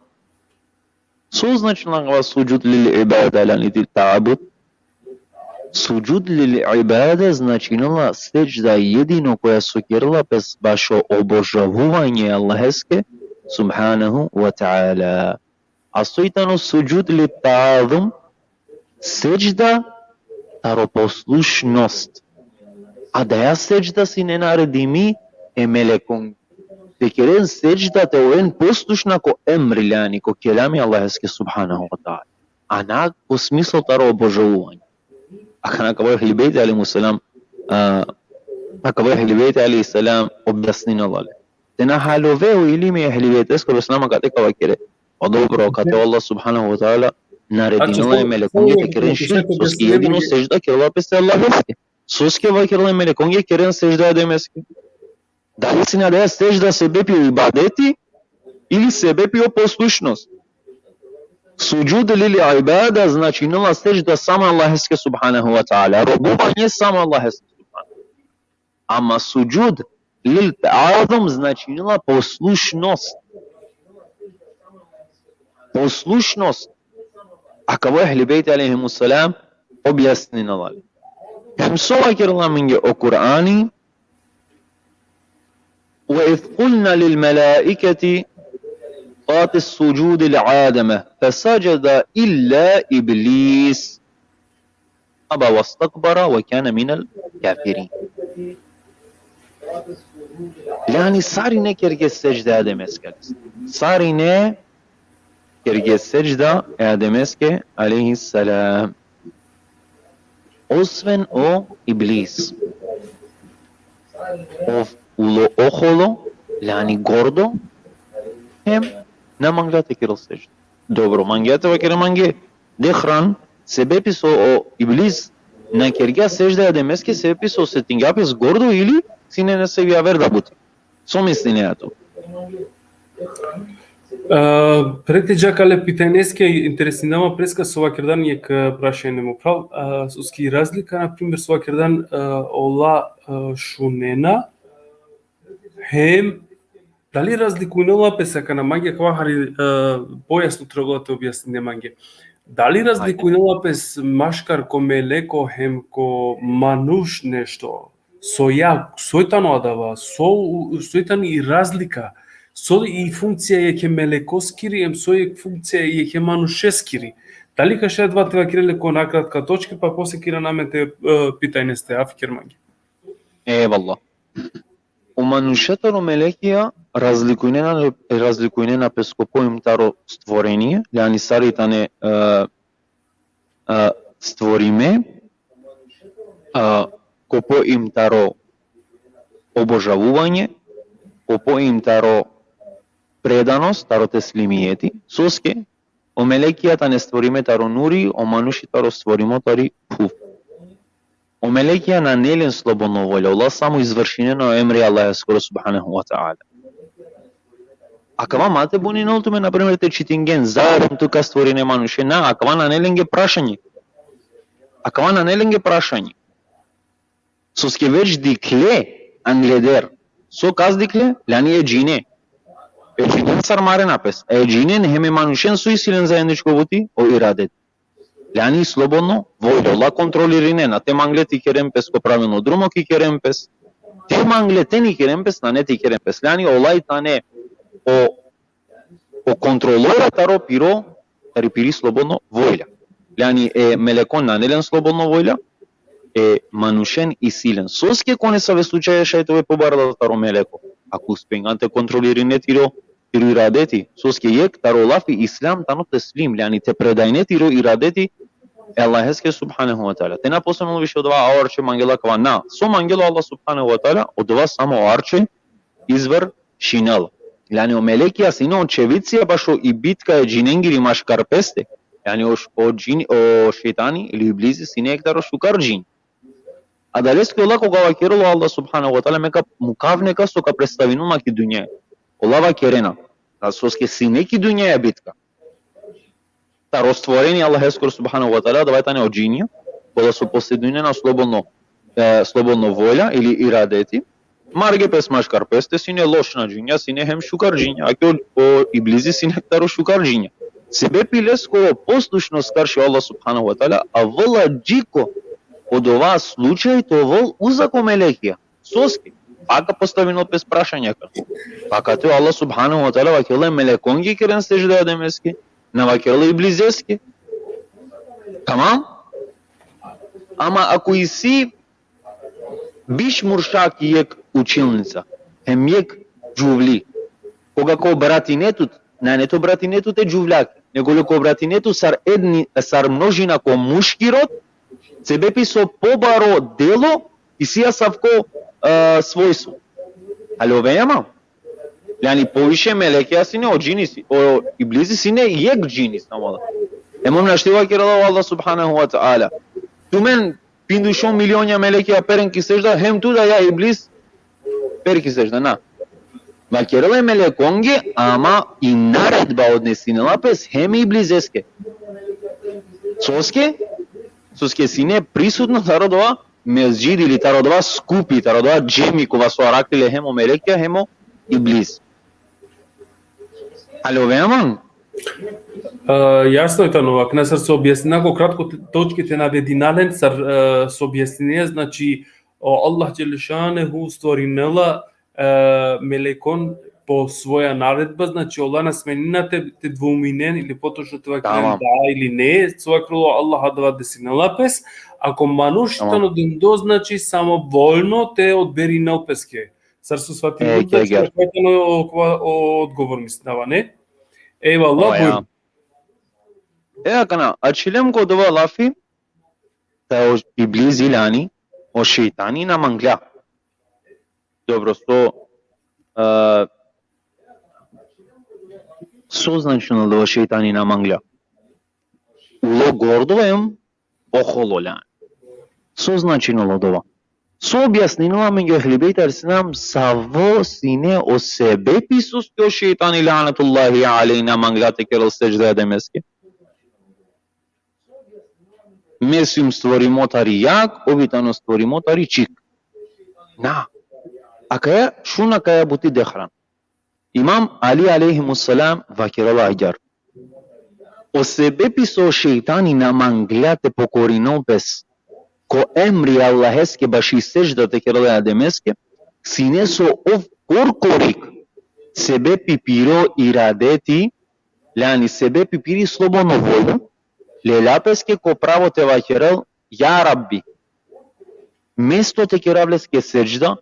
So značinela akava sudžud lil ibada, lani lil ta'abud? Sudžud lil ibada značinela sedžda jedino koja so kerela pes bašo obožavuvanje Allaheske subhanahu wa ta'ala. A soj tano sudžud li ta'azum? Sedžda taro poslušnost. Adaja sedžda sine naredimi e melekon. Te keren sedžda, te oven poslušna ko emri, lani ko kelami Allaheske subhanahu wa ta'ala. A na ko smislo taro obožavuvanje. Akana akava o Ehli Bejt alejhi selam, a, akava o Ehli Bejt alejhi selam objasninela le. Te na halove o ilimi e Ehli Bejt alejhi selam kate ka vakere: Pa dobro, kate o Allah subhanahu wa ta'ala naredinela e melekonge te keren širk, soske jedino sedžda kerela pes e Allaheske. Soske vakerela e melekonge keren sedžda e Ademeske? Dali sine adaja sedžda sebepi o ibadeti ili sebepi o poslušnost? Sudžud lil ibada značinela sedžda samo Allaheske subhanahu wa ta'ala, robovanje samo Allaheske subhanahu. Ama sudžud lil ta'azum značinela poslušnost. Poslušnost. Akava o Ehli Bejt alejhimus selam objasninela le. Hem so vakerela mange o Kurani: Ve iz kulna lil melaiketi ati sudžudi li Ademe feseceda illa Iblis aba vestekbara ve kane minel kafirin. Lani sarine kerge sedžda e Ademeske. Sarine kerge sedžda e Ademeske alejhi selam. Osven o Iblis. Ov ulo oholo, lani gordo, hem na mangla te kerel sedžda. Dobro, mangla te vakere mange, dehran, sebepi so o Iblis na kergja sedžda e Ademeske, sebepi so osetingja pes gordo ili sine nesavi aver da buti. So misline ato? E, pred te dža kale pitajneske, interesinela ma preska so vakerdan jekh, e, prašanje mo phral, e, soske i razlika, na primer, so vakerdan, e, ola, e, šunena, hem, dali razlikujnela pes, akana mange akava hari, e, pojasno trebela te objasnine mange. Dali razlikujnela pes maškar ko meleko hem ko manuš nešto? So ja, soj tano adava, so, soj tani i razlika, so i funkcija jekhe melekoskiri, hem so i funkcija jekhe manušeskiri. Dali ka šaj adava te vakere le ko nakratka točke, pa posle ka iran amen te, e, pitajneste, afi ker mange. Ejvallah. O manuša taro melekija razlikujnena, razlikujnena pes ko po im taro stvorenie, jani sar i tane, e, e, stvorime, e, ko po im taro obožavuvanje, ko po im taro predanost, taro teslimijeti, soske o melekija tane stvorime taro nuri, o manuši taro stvorimo tari phuv. O melekija nane len slobodno volja, ola samo izvršinena o emri Allaheskoro subhanehu ve teala. Akava ma te buninol tumen, na primer, te čitingen zarem tu ka stvorine manuše, na, akava nane lenge prašanje. Akava nane lenge prašanje. Soske već dikhle angleder. So kas dikhle? Jani e džine. E džinen sar marena pes. E džinen hem e manušen so isi len zajedničko buti, o iradet. Jani slobodno volja, ola kontrolirinena, te mangle te ikeren pes ko pravilno drumo, ka ikeren pes. Te mangle te na ikeren pes, nane te ikeren pes. Jani ola i tane o, o kontrolora taro piro, tari piri slobodno volja. Jani e melekon nane len slobodno volja, e manušen isi len. Soske ko nesave slučaja šaj te ove pobarela taro meleko. Ako uspengan te kontrolirine tiro, tiro iradeti, soske jekh taro lafi islam tano teslim, jani te predajne tiro iradeti e Allaheske subhanehu ve teala. Te na posebno više odova, a o arče mangela kava, na. So mangela Allah subhanehu ve teala, odova samo o arče izvršinel. Jani o melekija sine o čevicija bašo i bitka e džinengiri maškar peste. Jani o š-, o džin-, o šejtani ili iblizi sine jekh taro šukar džin. Adaleske ola koga vakerela o Allah subhanehu ve teala, me ka mukav neka so ka predstavinel ma ki dunja. Ola vakerena. A soske sine ki dunja bitka. Taro stvorenie Allaheskoro subhanehu ve teala, adava tane o džinja, kola so posedujnena slobodno, e, slobodno volja ili iradeti. Marge pes maškar peste sine lošna džinja, sine hem šukar džinja, a ki o, o iblizi sine taro šukar džinja. Sebepi leskoro poslušnost karši Allah subhanehu ve teala, avela dži ko odova slučaj te ovel uzak o melekija. Soske? Pa ka postavinel pes prašanja ka. Pa kate o Allah subhanehu ve teala vakerela e melekonge keren sedžda Ademeske, na vakerela e iblizeske. Tamam? Ama ako isi biš murša ki jekh učilnica, hem jekh džuvli, koga ka obratine tut, nane te obratine tut e džuvljake, nego li ka obratine tut sar edni, sar množina ko muški rod, sebepi so pobaro delo isi asavko, e, svojstvo. Alo, veja ma? Jani poviše melekija sine, o džini si-, o iblizi sine jekh džini, samo da. Hem našti vakerela o Allah subhanehu ve teala. Tumen pindušo milionja melekija peren ki sedžda, hem tu da, ja iblis, per ki sedžda, na. Vakerela e melekonge, ama i naredba odnesinela pes hem e iblizeske. Soske? Soske sine prisutno taro dova mesdžid ili taro dova skupi, taro dova džemi kova so arakhle hem o melekija hem o iblis. Alo, veja man? E, jasno i tano, akana sar so objasnina ko kratko te-, točke te navedina len, sar, e, so objasnine, znači, o Allah dželle šanuhu stvorinela, e, melekon po svoja naredba, znači, ola na smenina te, te dvouminen ili potočno te vakeren, tamam, da ili ne, so vakerela o Allah, adava desinela pes, ako manuš, tamam, tano dendo, znači, samovoljno te odberinel peske. Sar so svatingjum, e, znači, ke, ke, akava tano o, o, o odgovor, mislinava, ne? Ejvallah, o, ja, bujrum. E, akana, ačhilem ko dova lafi, da o iblizi, jani o šejtani na manglja. Dobro, so, e, so značinela dova šejtani na manglja? Ulo gordo hem oholo, jani. So značinela dova? So objasninela amenge o Ehli Bejt alejhi selam savo sine o sebepi soske o šejtani lanetullahi alejhi na mangla te kerel sedžda e Ademeske. Me sijum stvorimo tari jag, ov i tano stvorimo tari čik. Na. Akaja, šun akaja buti dehran. Imam Ali alejhimusselam vakerela agjar. O sebepi so šejtani na mangla te pokorinel pes ko emri Allaheske baši sedžda te kerel e Ademeske, sine so ov korkorik sebepi piro iradeti, jani sebepi piri slobodno volja, lela peske ko pravo te vakerel: Ja Rabbi, mesto te kerav leske sedžda,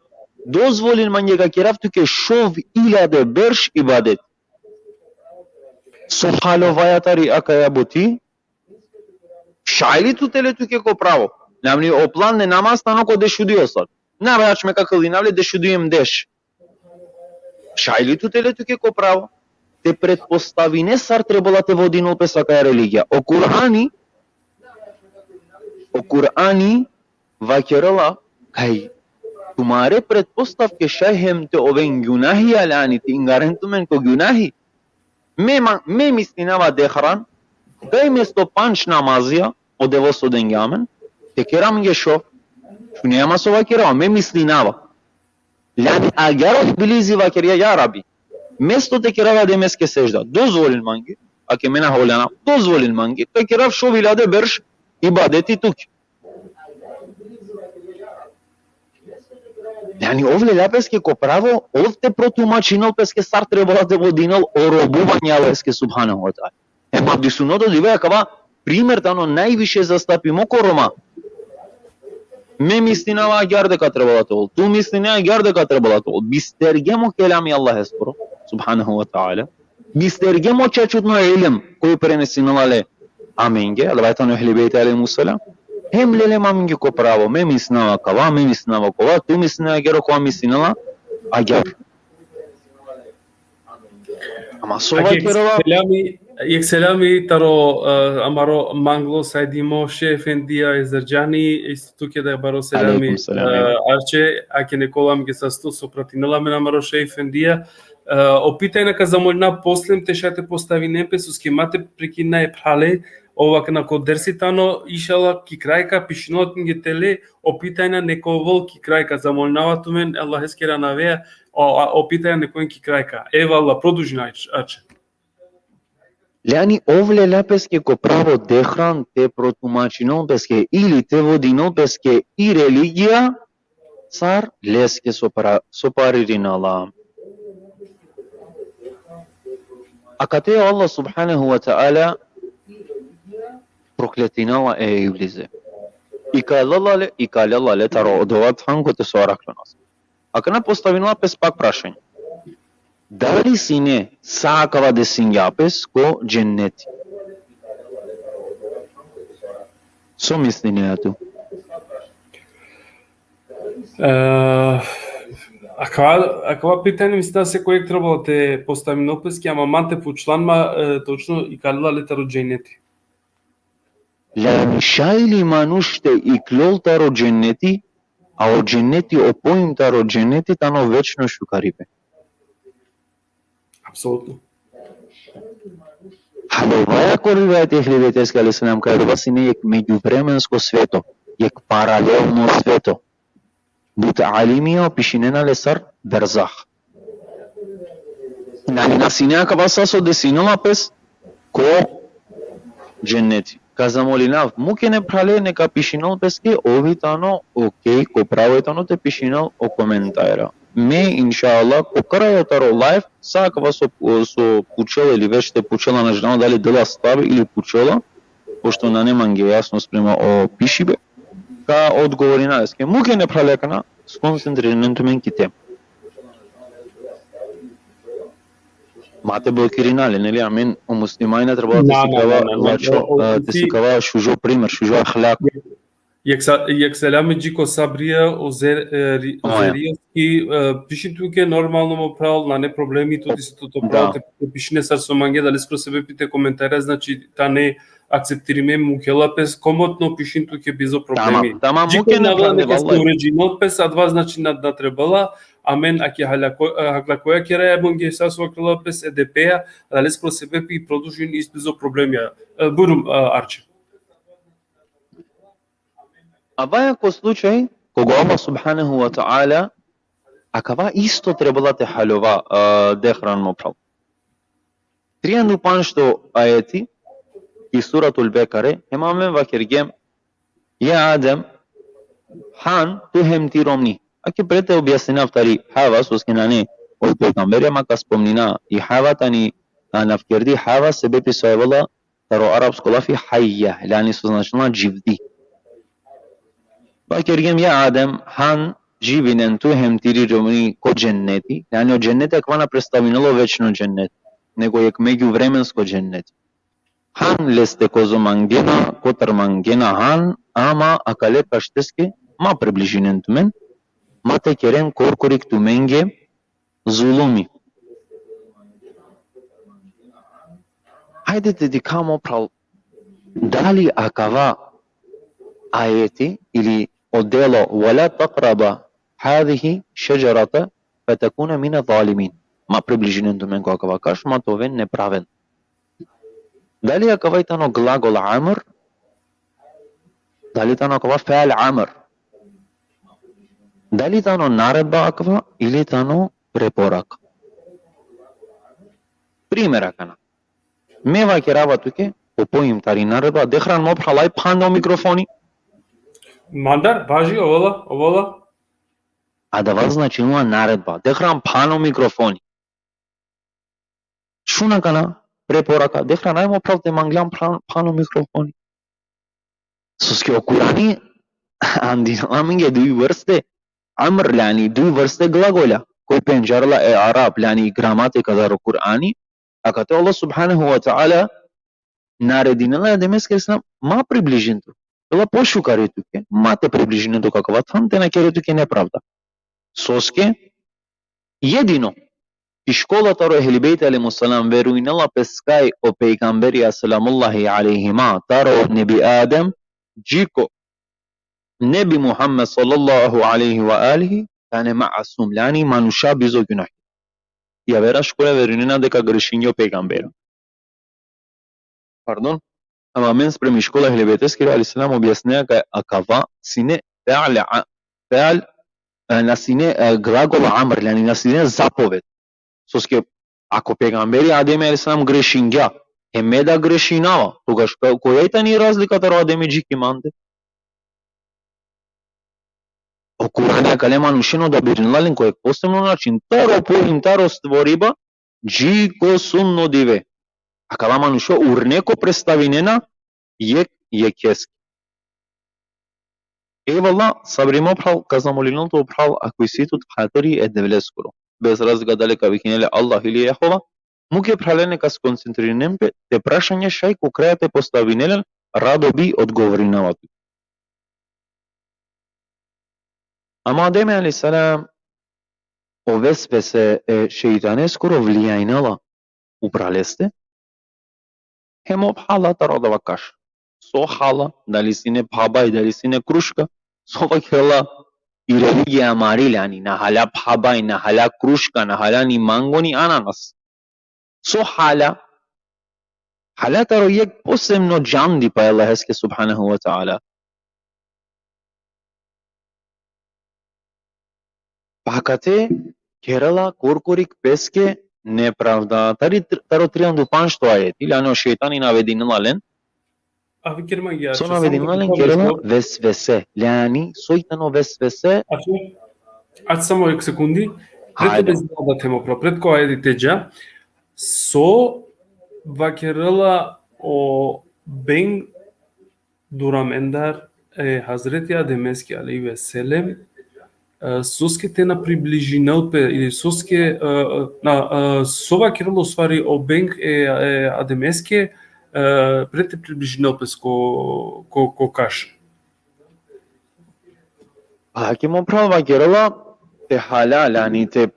dozvolin mange ka kerav tuke šov iljade berš ibadet. So halovaja tari akaja buti? Šaj li tut te le tuke ko pravo? Namni o plan e namaz tano ko dešuduj o sat. Na, vaj, ač me ka klinava le dešuduj em deš. Šaj li tut te le tuke ko pravo? Te pretpostavine sar trebela te vodinel pes akaja religija. O Kur'ani, o Kur'ani vakerela kaj tumare pretpostavke šaj hem te oven gjunahi, jani te ingaren tumen ko gjunahi. Me, ma, me mislinava dehran, kaj mesto pandž namazija o Devel so dengja amen, te kera mange šov. Šunea ma so vakerava, me mislinava. Jani agjar o Iblizi vakerja: Ja Rabbi, mesto te kerav e Ademeske sedžda, dozvolin mange, ake me na holjana, dozvolin mange, ka kerav šov iljade berš ibadeti tuke. Jani ov lela peske ko pravo, ov te protumačinel peske sar trebela te vodinel o robuvanje Allaheske subhanehu ve teala. Ema avdisutno dive akava primer tano najviše zastapimo ko Roma. Me mislinava agjar deka trebela te ol. Tu misline agjar deka trebela te ol. Bistergjem o kelami Allaheskoro, subhanehu ve teala. Bistergjem o čačutno ilm koj prenesinela le amenge, adava tano Ehli Bejt alejhimusselam. Hem lelem amenge ko pravo, me mislinava kava, me mislinava kova, tu misline agjar, kova mislinela agjar. Ama so vakerela? Jekh selami, jekh selami taro, e, amaro manglo sajdimo Šeh Efendija e Zerdžani, isto tuke da baro selami, alejkum selam, e, Arče, ake nekol amenge sasto so pratinela amen amaro Šeh Efendija. E, o pitanja ka zamolina posle te šaj te postavinen pe, soske ma te prekina e phrale, ov akana ko dersi tano, inšallah, ki kraj ka pišinel amenge tele, o pitanja neka ovel ki kraj, ka zamolnava tumen, Allaheskere anavea, o, a, o pitanja neka oven ki kraj ka. Evallah, produžina, Arče. Jani ov lela peske ko pravo dehran te protumačinel peske ili te vodinel peske i religija, sar leske so para-, so paririnela. Akate o Allah subhanehu ve teala prokletinela e Iblize. Ikalela le, ikalela le taro odova than kote so arakhljonas. Akana postavinela pes pak prašanje. Dali sine sa akava desingja pes ko dženneti? So mislinea tu? E, akava, akava pitanje mislim da sekoj jekh trebela te postavinel peske, ama man te pučlan ma, e, točno ikalela le taro dženneti. Jani šaj li manuš te iklol taro dženneti, a o dženneti, o poim taro dženneti tano večno šukaripe. Apsolutno. Halovaja ko rivajeti Ehli Bejteske alejhi selam, kaj adava sine jekh međuvremensko sveto, jekh paralelno sveto. But alimija pišinena le sar berzah. Nali na sine akava sa so desinela pes ko dženneti. Ka zamolinav, mukhen e phrale neka pišinel peske, ov i tano, okej, ko pravo i tano te pišinel o komentara. Me, inšallah, ko kraj taro live, sa akava so, so pučela ili već te pučela, na džanav dali dela stav ili pučela, pošto nane mange jasno sprema o pišibe, ka odgovorina leske. Mukhen e phrale akana, skoncentrinen tumen ki tema. Ma te blokirina le, neli, amen o muslimanja trebela te sikava, na, na, na, lačho, o, o, e, te si- sikava šužo primer, šužo ahlak. Jekh sa-, jekh selami dži ko Sabrija, o Zer-, e, ri-, o Oja. Zerijaski, e, pišin tuke normalno mo phral, nane problemi, tu disi to, to Da. Phral te, te pišine sar so mange, da leskoro sebepi te komentara, znači, tane, e, akceptirime, mukela pes, komotno pišin tuke bizo problemi. Tamam, tamam, Dži muke, ko ne navela problem, neka se vallahi. Uredinel pes, adava znači na, na trebela, amen ake halako-, e, hakla koja kera e bunge sa so vakerela pes e depeja, adaleskoro sebepi produžin isto bizo problemija. E, bujrum, e, Arče. Avaja ko slučaj, koga Allah subhanahu wa ta'ala, akava isto trebela te haljova, e, dehran mo phral. Trianda u pandžto ajeti, i Suratul Bekare, hem amen vakergjem, ja Adem, han, tu hem ti romni. Ake pred te objasninav tari Hava, soske nane oj pejgamberi, ama ka spomnina i Hava tani, a, anav kerdi Hava, sebepi so avela taro arapsko lafi hajja, jani so značinela dživdi. Vakergjem, ja Adem, han, živinen tu hem tiri romni ko dženneti, jani o dženneti akava na predstavinela o večno džennet, nego jek međuvremensko džennet. Han leste kozo mangena, kotar mangena han, ama akale pašteske ma približinen tumen, ma te keren korkorik tumenge zulumi. Hajde te dikha mo phral, dali akava ajeti ili o delo, ولا تقربا هذه الشجرة فتكونا من الظالمين. Ma približinen tumen ko akava kaš, ma te oven nepravedno. Dali akava i tano glagol amr? Dali tano akava fiil amr? Dali tano naredba akava ili tano preporaka? Primer akana. Me vakerava tuke, po pojim tari naredba, dehran mo phral, aj phan o mikrofoni. Mandar, važi, ovola, ovola. Adava značinela naredba, dehran phan o mikrofoni. Šun akana, preporaka, dehran aj mo phral te manglan phan, phan o mikrofoni. Soske o Kurani andinela amenge duj vrste amr, jani duj vrste glagolja. Koj pendžarela e arap, jani gramatika taro Kurani, akate Allah subhanahu wa ta'ala naredinela e Ademeske alejhi selam, ma približin tu. Vela pošukar i tuke, ma te približinen tu ko akava than, te na kere tuke nepravda. Soske, jedino, i škola taro Ehli Bejt alejhimus selam verujnela pes kaj o pejgamberi selamullahi alejhima, taro nebi Adem, dži ko nebi Muhammed sallallahu alejhi ve alihi, tane masum, jani manuša bizo gunahi. I avera škola verujnena deka grešingja o pejgamberi. Pardon, ama amen sprem i škola Ehli Bejteskiri alejhi selam objasnea kaj akava sine fiil a-, fiil, e, na sine, e, glagol amr, jani na sine zapoved. Soske, ako pejgamberi Adem alejhi selam grešingja, hem me da grešinava, togaš ka-, koja i tani razlika taro Ademi dži ki mande? O Kurani akale manušen odabirnela len ko jek posebno način, taro pojim, taro stvoriba, dži ko sudno dive. Akala manuša urne ko predstavinena jek jekheske. Ejvallah, sabri mo phral, ka zamolinel tut o phral, ako isi tut hatiri e Devleskoro, bez razlika dali ka vikinel le Allah ili Jehova, muke phralen neka skoncentrinen pe te prašanja šaj ko kraj te postavinen len, rado bi odgovorinava tut. Ama Adem alejhi selam, o vesvese e šejtaneskoro vlijajnela upral leste, hem o phala taro adava kaš. So hala, dali sine phabaj, dali sine kruška, so vakerela i religija amari, jani, na hala phabaj, na hala kruška, na hala ni mango, ni ananas. So hala, hala taro jek posebno džandipa e Allaheske subhanahu ve teala. Pa akate kerela korkorik peske nepravda. Tari tr-, taro trianda u pandžto ajeti, jani o šejtani navedinela len. Abi, kerma ja, So samo navedinela da len, bih kerela rekao, vesvese. Jani, so i tano vesvese? Ače, ače samo jek sekundi. Pred Hajde. te bez da temo pro, pred ko ajeti te dža. So vakerela o beng duramendar e Hazreti Ademeske alejhi ve sellem, e, soske te na približinel pe, ili soske, e, e, na, e, so vakerela u stvari o beng e, e Ademeske, e, pred te približinel pes ko, ko, ko kaš. Pa ake mo pral vakerela te hala, jani te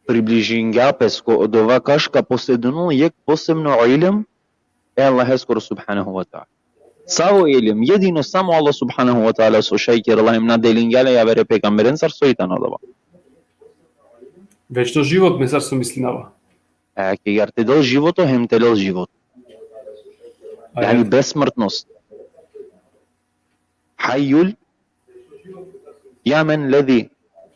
približingja pes ko odova kaš ka posedunel jek posebno ilm e Allaheskoro subhanahu ve teala. Savo ilim, jedino samo Allah subhanahu wa ta'ala so šaj kerela hem na delingja le javere pejgamberencar, so i tano adava. Večno život, me sar so mislinava. E, kegar te del životo, hem te lel život. A Jani ja. Besmrtnost. Hajjul, ja men lezi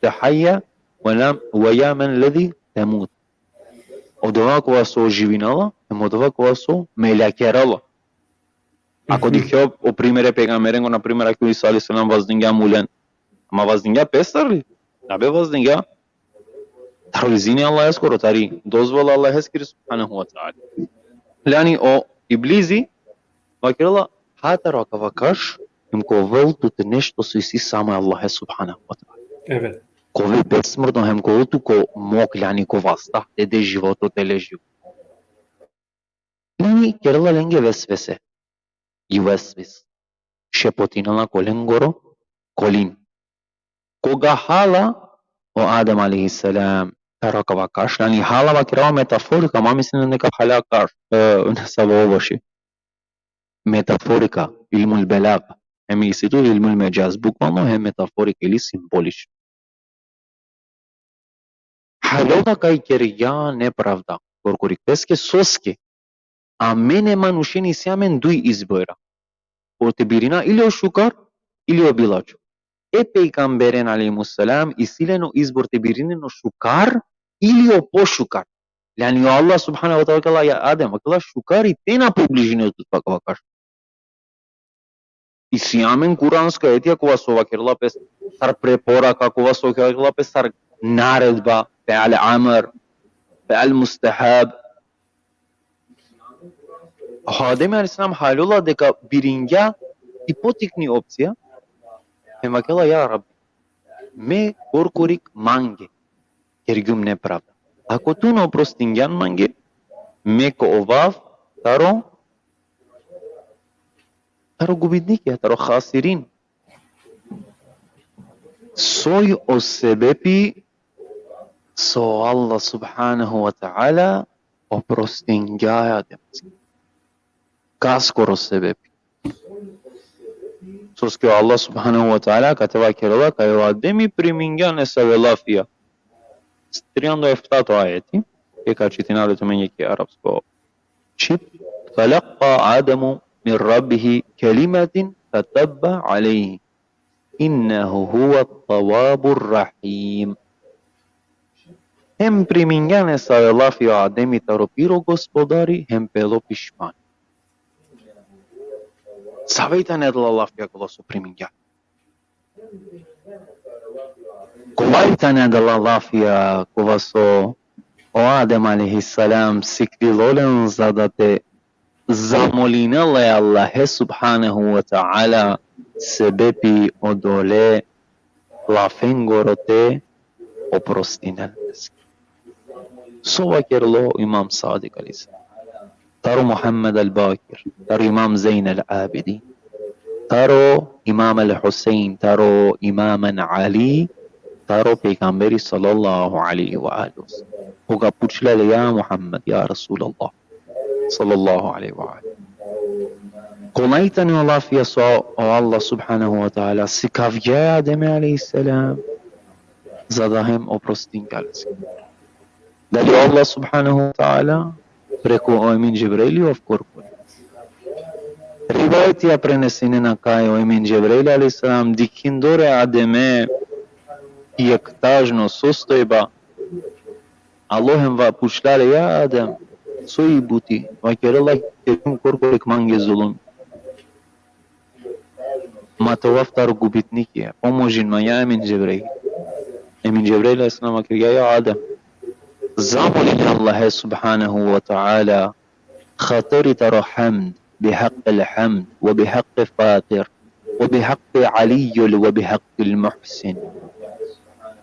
te hajja, ve lam, ve ja men lezi te mut. Odova kova so živinela, hem odova kova so meljakerela. Ako Mhm. dikhjo o primere pejgamberengo, na primer, ako Isa alejhi selam vazdingja mulen. Ama vazdingja pestar li? Na be, vazdingja taro izini Allaheskoro, tari dozvola Allaheskiri subhanahu wa ta'ala. Lani o iblizi vakerela: ha taro akava kaš, hem ka ovel tut nešto so isi samo e Allahe subhanahu wa ta'ala. Evet. Ka ove besmrtno hem ka ovel tut ko mok, lani ko vasta, te de životo, te le životo. Lani kerela lenge vesvese. I vesvis. Šepotinela ko lengoro kolin. Koga hala o Adem alejhi selam taro akava kaš, lani hala vakerava metaforika, ma mislinen deka hala kaš, e, nesavo ovoši. Metaforika, ilmul belag. Hem isi tu ilmul medžaz, bukvalno, hem metaforika ili simbolično. Halola kaj kergja nepravda korkori peske, soske amen e manušen isi amen duj izbora. Po te birina ili o šukar, ili o bilačho. E pejgamberen alejhimus selam isi len o izbor te birinen o šukar ili o pošukar. Jani o Allah subhanahu wa ta'ala vakerela: ja Adem, vakerela, šukar i te na pobližine tut pa akava kaš. Isi amen kuranska ajetija kova so vakerela pe sar preporaka, kova so vakerela pe sar naredba, pe al amr, pe al mustahab. O Adem alejhi selam halola deka biringja i potikni opcija, hem vakerela: ja Rabbi, me korkorik mange kergjum nepravda. Ako tu na oprostingjan mange, me ka ovav taro, taro gubitnikija, taro hasirin. Soj o sebepi so Allah subhanahu wa ta'ala oprostingja e Ademeske? Kaskoro sebepi? Soske o Allah subhanahu wa ta'ala kate vakerela kaj o Ademi primingja nesave lafija. Trianda u eftato ajeti, e ka čitina le tumenge ki arapsko čhib: فَتَلَقَّى آدَمُ مِنْ رَبِّهِ كَلِمَاتٍ فَتَابَ عَلَيْهِ إِنَّهُ هُوَ التَّوَّابُ الرَّحِيمُ. Hem primingja nesave lafi o Ademi taro piro Gospodari, hem pelo pišman. Save i tane adala lafija kola so primingja? Kova i tane adala lafija kova so o Adem alejhi selam sikljilo len za da te zamolinel e Allahe subhanahu wa ta'ala sebepi odole lafengoro te oprostinel leske? So vakerlo Imam Sadik alejhi selam, taro Muhammed al-Bakir, taro Imam Zein al-Abidin, taro Imam al-Husein, taro Imam Ali, taro pejgamberi sallallahu alejhi ve alihi ve sellem. Koga pučlja le: ja Muhammed, ja Resulallah, sallallahu alejhi ve alihi. Kola i tane o lafija so o Allah subhanahu wa ta'ala sikavgja e Ademe alejhi selam, za da hem oprostingja leske? Dali o Allah subhanahu wa ta'ala preku o Emin Džebraili ov korkori? Rivajetija prenesinena kaj o Emin Džebrail alejhi selam dikhindor e Ademe jekh tažno sostojba, alo hem va pučlja le: ja Adem, so i buti? Vakerela: kergjum korkori mange zulum. Ma te ovav taro gubitnikija, pomožin ma, ja Emin Džebrail. Emin Džebrail alejhi selam vakergja: ja Adem, zamolin e Allahe subhanahu wa ta'ala hatiri taro hamd, بحق الحمد وبحق فاطر وبحق علي وبحق المحسن.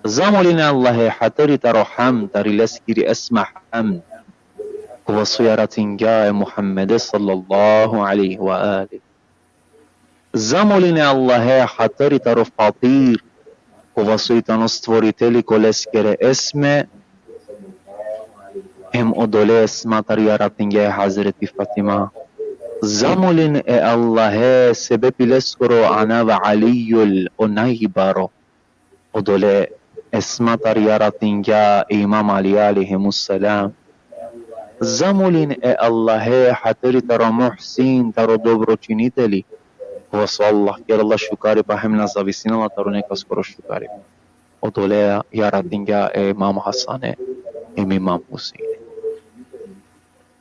Zamolin e Allahe hatiri taro hamd, tari leskiri esma hamd, kova so jaratingja e Muhammede sallallahu alejhi ve alihi. Zamolin e Allahe hatiri taro Fatir, kova so i tano stvoriteli ko leskere esme, hem odole esma tari jaratingja e Hazreti Fatima. Zamolin e Allahe, sebepi leskoro anav Alijul, o najbaro. Odole esmatar jaratingja e Imam Ali alejhimusselam. Zamolin e Allahe hateri taro muhsin, taro dobročiniteli. Kova so Allah kerela šukaripa hem na zavisinela taro nekaskoro šukaripa. Odole jaratingja e Imam Hasane hem Imam Huseine.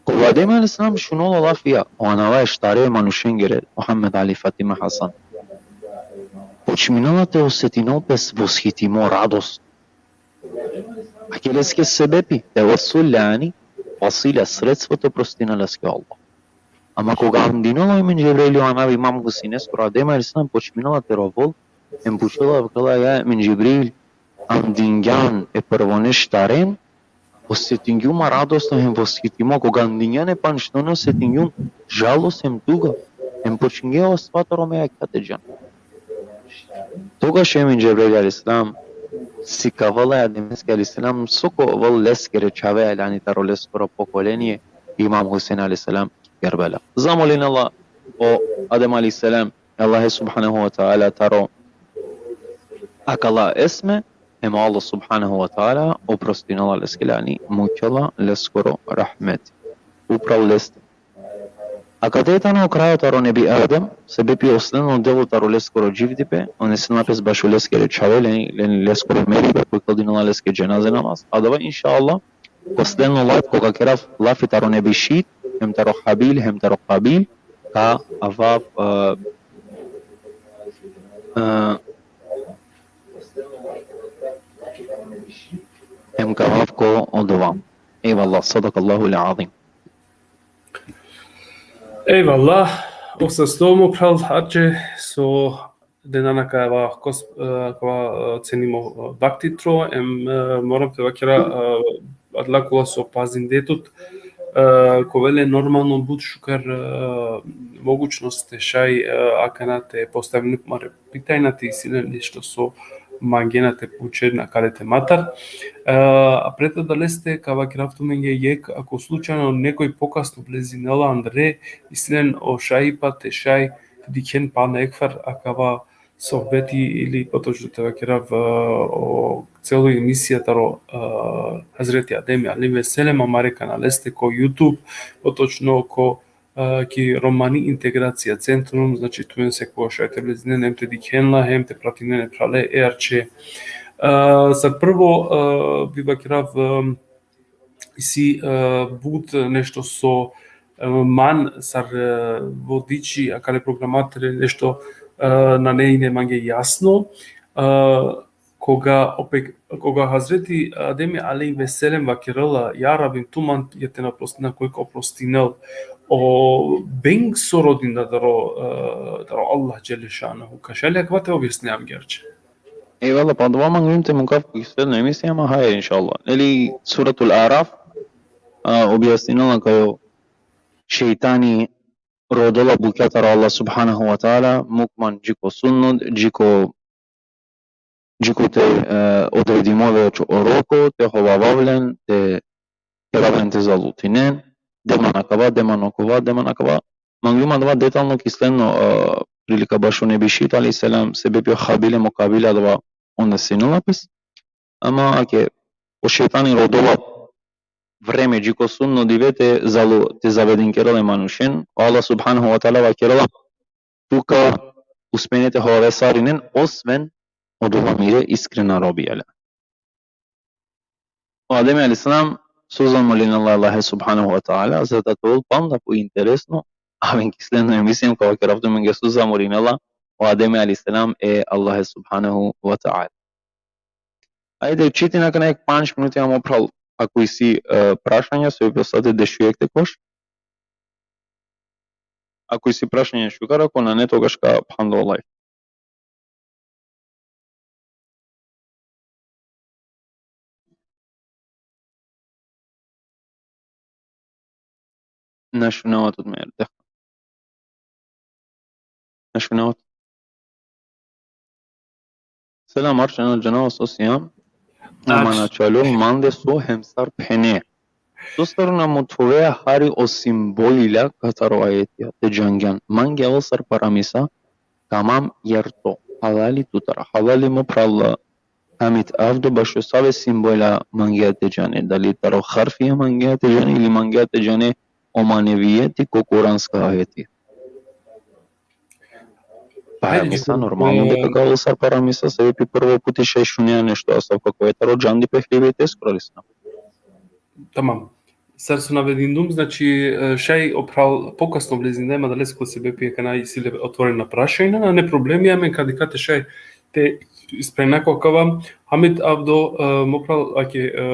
Koga Adem alejhi selam šunela lafija o anava e štare manušengere, Muhammed, Ali, Fatima, Hasan, počminela te osetinel pes voshitimo, radost. Ake leske sebepi, tevesul, jani, vasila, sredstvo te prostinel leske Allah. Ama koga andinela o Emin Džebraili o anav Imam Huseineskoro, Adem alejhi selam počminela te rovol, hem pučela, vakela: Ja Emin Džebrail, andingjan e prvone štaren, osetingjum ma radost hem voshitimo, koga andingjan e pandžtone, osetingjum žalost hem tuga, hem počmingje o sva taro me jakha te džan. Togaš Emin Džebrail alejhi selam sikavela e Ademeske alejhi selam so ka ovel leskere čhave, jani taro leskoro pokolenie, Imam Husein alejhi selam, Kerbela. Zamolinela o Adem alejhi selam e Allahe subhanehu ve teala taro akala esme, hem o Allah subhanehu ve teala oprostinela leske, jani mukhela leskoro rahmeti upral leste. Akate tano o krajo taro Nebi Adem, sebepi o sledno delo taro leskoro dživdipe, on esinela pes bašo leskere čhave, len, len leskoro meribe, koj kldinela leske dženaze namaz. Adava, inšallah, ko sledno laf, koga kerav lafi taro Nebi Šit, hem taro Habil, hem taro Kabil, ka avav, e, e, hem ka avav ko odova. Ejvallah, sadakallahul azim. Ejvallah, o sasto mo phral Hadže, so dena na kava kos-, e, kava, e, cenimo, e, vakti tro, em, e, moram te vakera, e, adala kola so pazinde tut, e, ka ovel len normalno but šukar, e, mogućnost te šaj, e, akana te postavine pumare pitajna, te isi len nešto so mangena te pučen akale tematar. E, a pred adaleste ka vakerav tumenge jekh, ako slučajno nekoj pokasno vlezinela andre, isi len o šajipa te šaj te dikhen pana jekh far akava sohbeti ili potočno te vakerav, e, o celo emisija taro, e, Hazreti Ademi alejhi ve selem amare kanaleste ko YouTube, potočno ko, e, ki Romani Integracija Centrum, znači tumen sekogaš šaj te vlezinen hem te dikhen la, hem te pratinen e phrale e Arče. E, sar prvo, e, bi vakerav, e, isi, e, but nešto so, e, man sar, e, vodiči akale programatere nešto, e, nane ine mange jasno. E, koga opet, koga Hazreti Ademi alejhi ve selem vakerela: Ja Rabbi, tu mangea te na prostina koj ka prostinel, o beng so rodinda taro, e, taro Allah dželle šanuhu. Ka šaj li akava te objasnine amenge, Arče? Ejvallah, pa adava mangljum te mukav ko sledno emisija, ama hajr, inšallah. Neli, Suratul Araf, a, objasninela kaj o šejtani rodela bukja taro Allah subhanehu ve teala, muk man dži ko sunno, dži ko, dži ko te, e, odredimo več o roko, te hovavav len, te kerav len te zalutinen, de man akava, de man okova, de man akava. Mangljum adava detalno ki sledno, e, prilika bašo Nebi Šit alejhi selam, sebepi o Habil hem o Kabil, adava on esinela pes. Ama ake o šejtani rodela vreme dži ko sunno dive te zalu-, te zavedinkerel e manušen, o Allah subhanehu ve teala vakerela: Tu ka uspine te hovave sarinen, osven odova mire iskrena robija. O Ademi alejhi selam so zamolinela e Allahe subhanehu ve teala, za da te ovel panda po interesno, aven ki sledno emisija ka vakerav tumenge so zamolinela o Ademi alejhi selam e Allahe subhanehu ve teala. Ajde, čitin akana jekh pandž minuti, amo phral, ako isi, e, prašanja, so bi postati dešujekh te koš. Ako isi prašanja šukar, ako nane, togaš ka phandol live. Na šunava tut, me, deh. Na šunava tut. Selam, Arče, na džanava so sijam. Ama na čalo mande so hem sar phene. Dostaro, na mothove hari o simbolila kataro ajetija te džangjan. Mangea avel sar paramisa, tamam, jer to halali tutar. Halali mo phral Hamid Avdo, bašo save simbola mangea te džane. Dali taro harfija mangea te džane ili mangea te džane o manevijeti ko kuranska ajeti. Paramisa, normalno deka ka avel sar paramisa, sebepi prvo puti šaj šunea nešto, a savo kako e taro džandipe hlibe i te skralisna. Tamam. Sar so navedindum, znači, e, šaj o phral pokasno vlezindaj, ma adaleske sebepi akana isi le otvorena prašanja, nane problemi, amen ka dikha te šaj te ispravina ko akava. Hamid Avdo, e, mo phral, ake, e,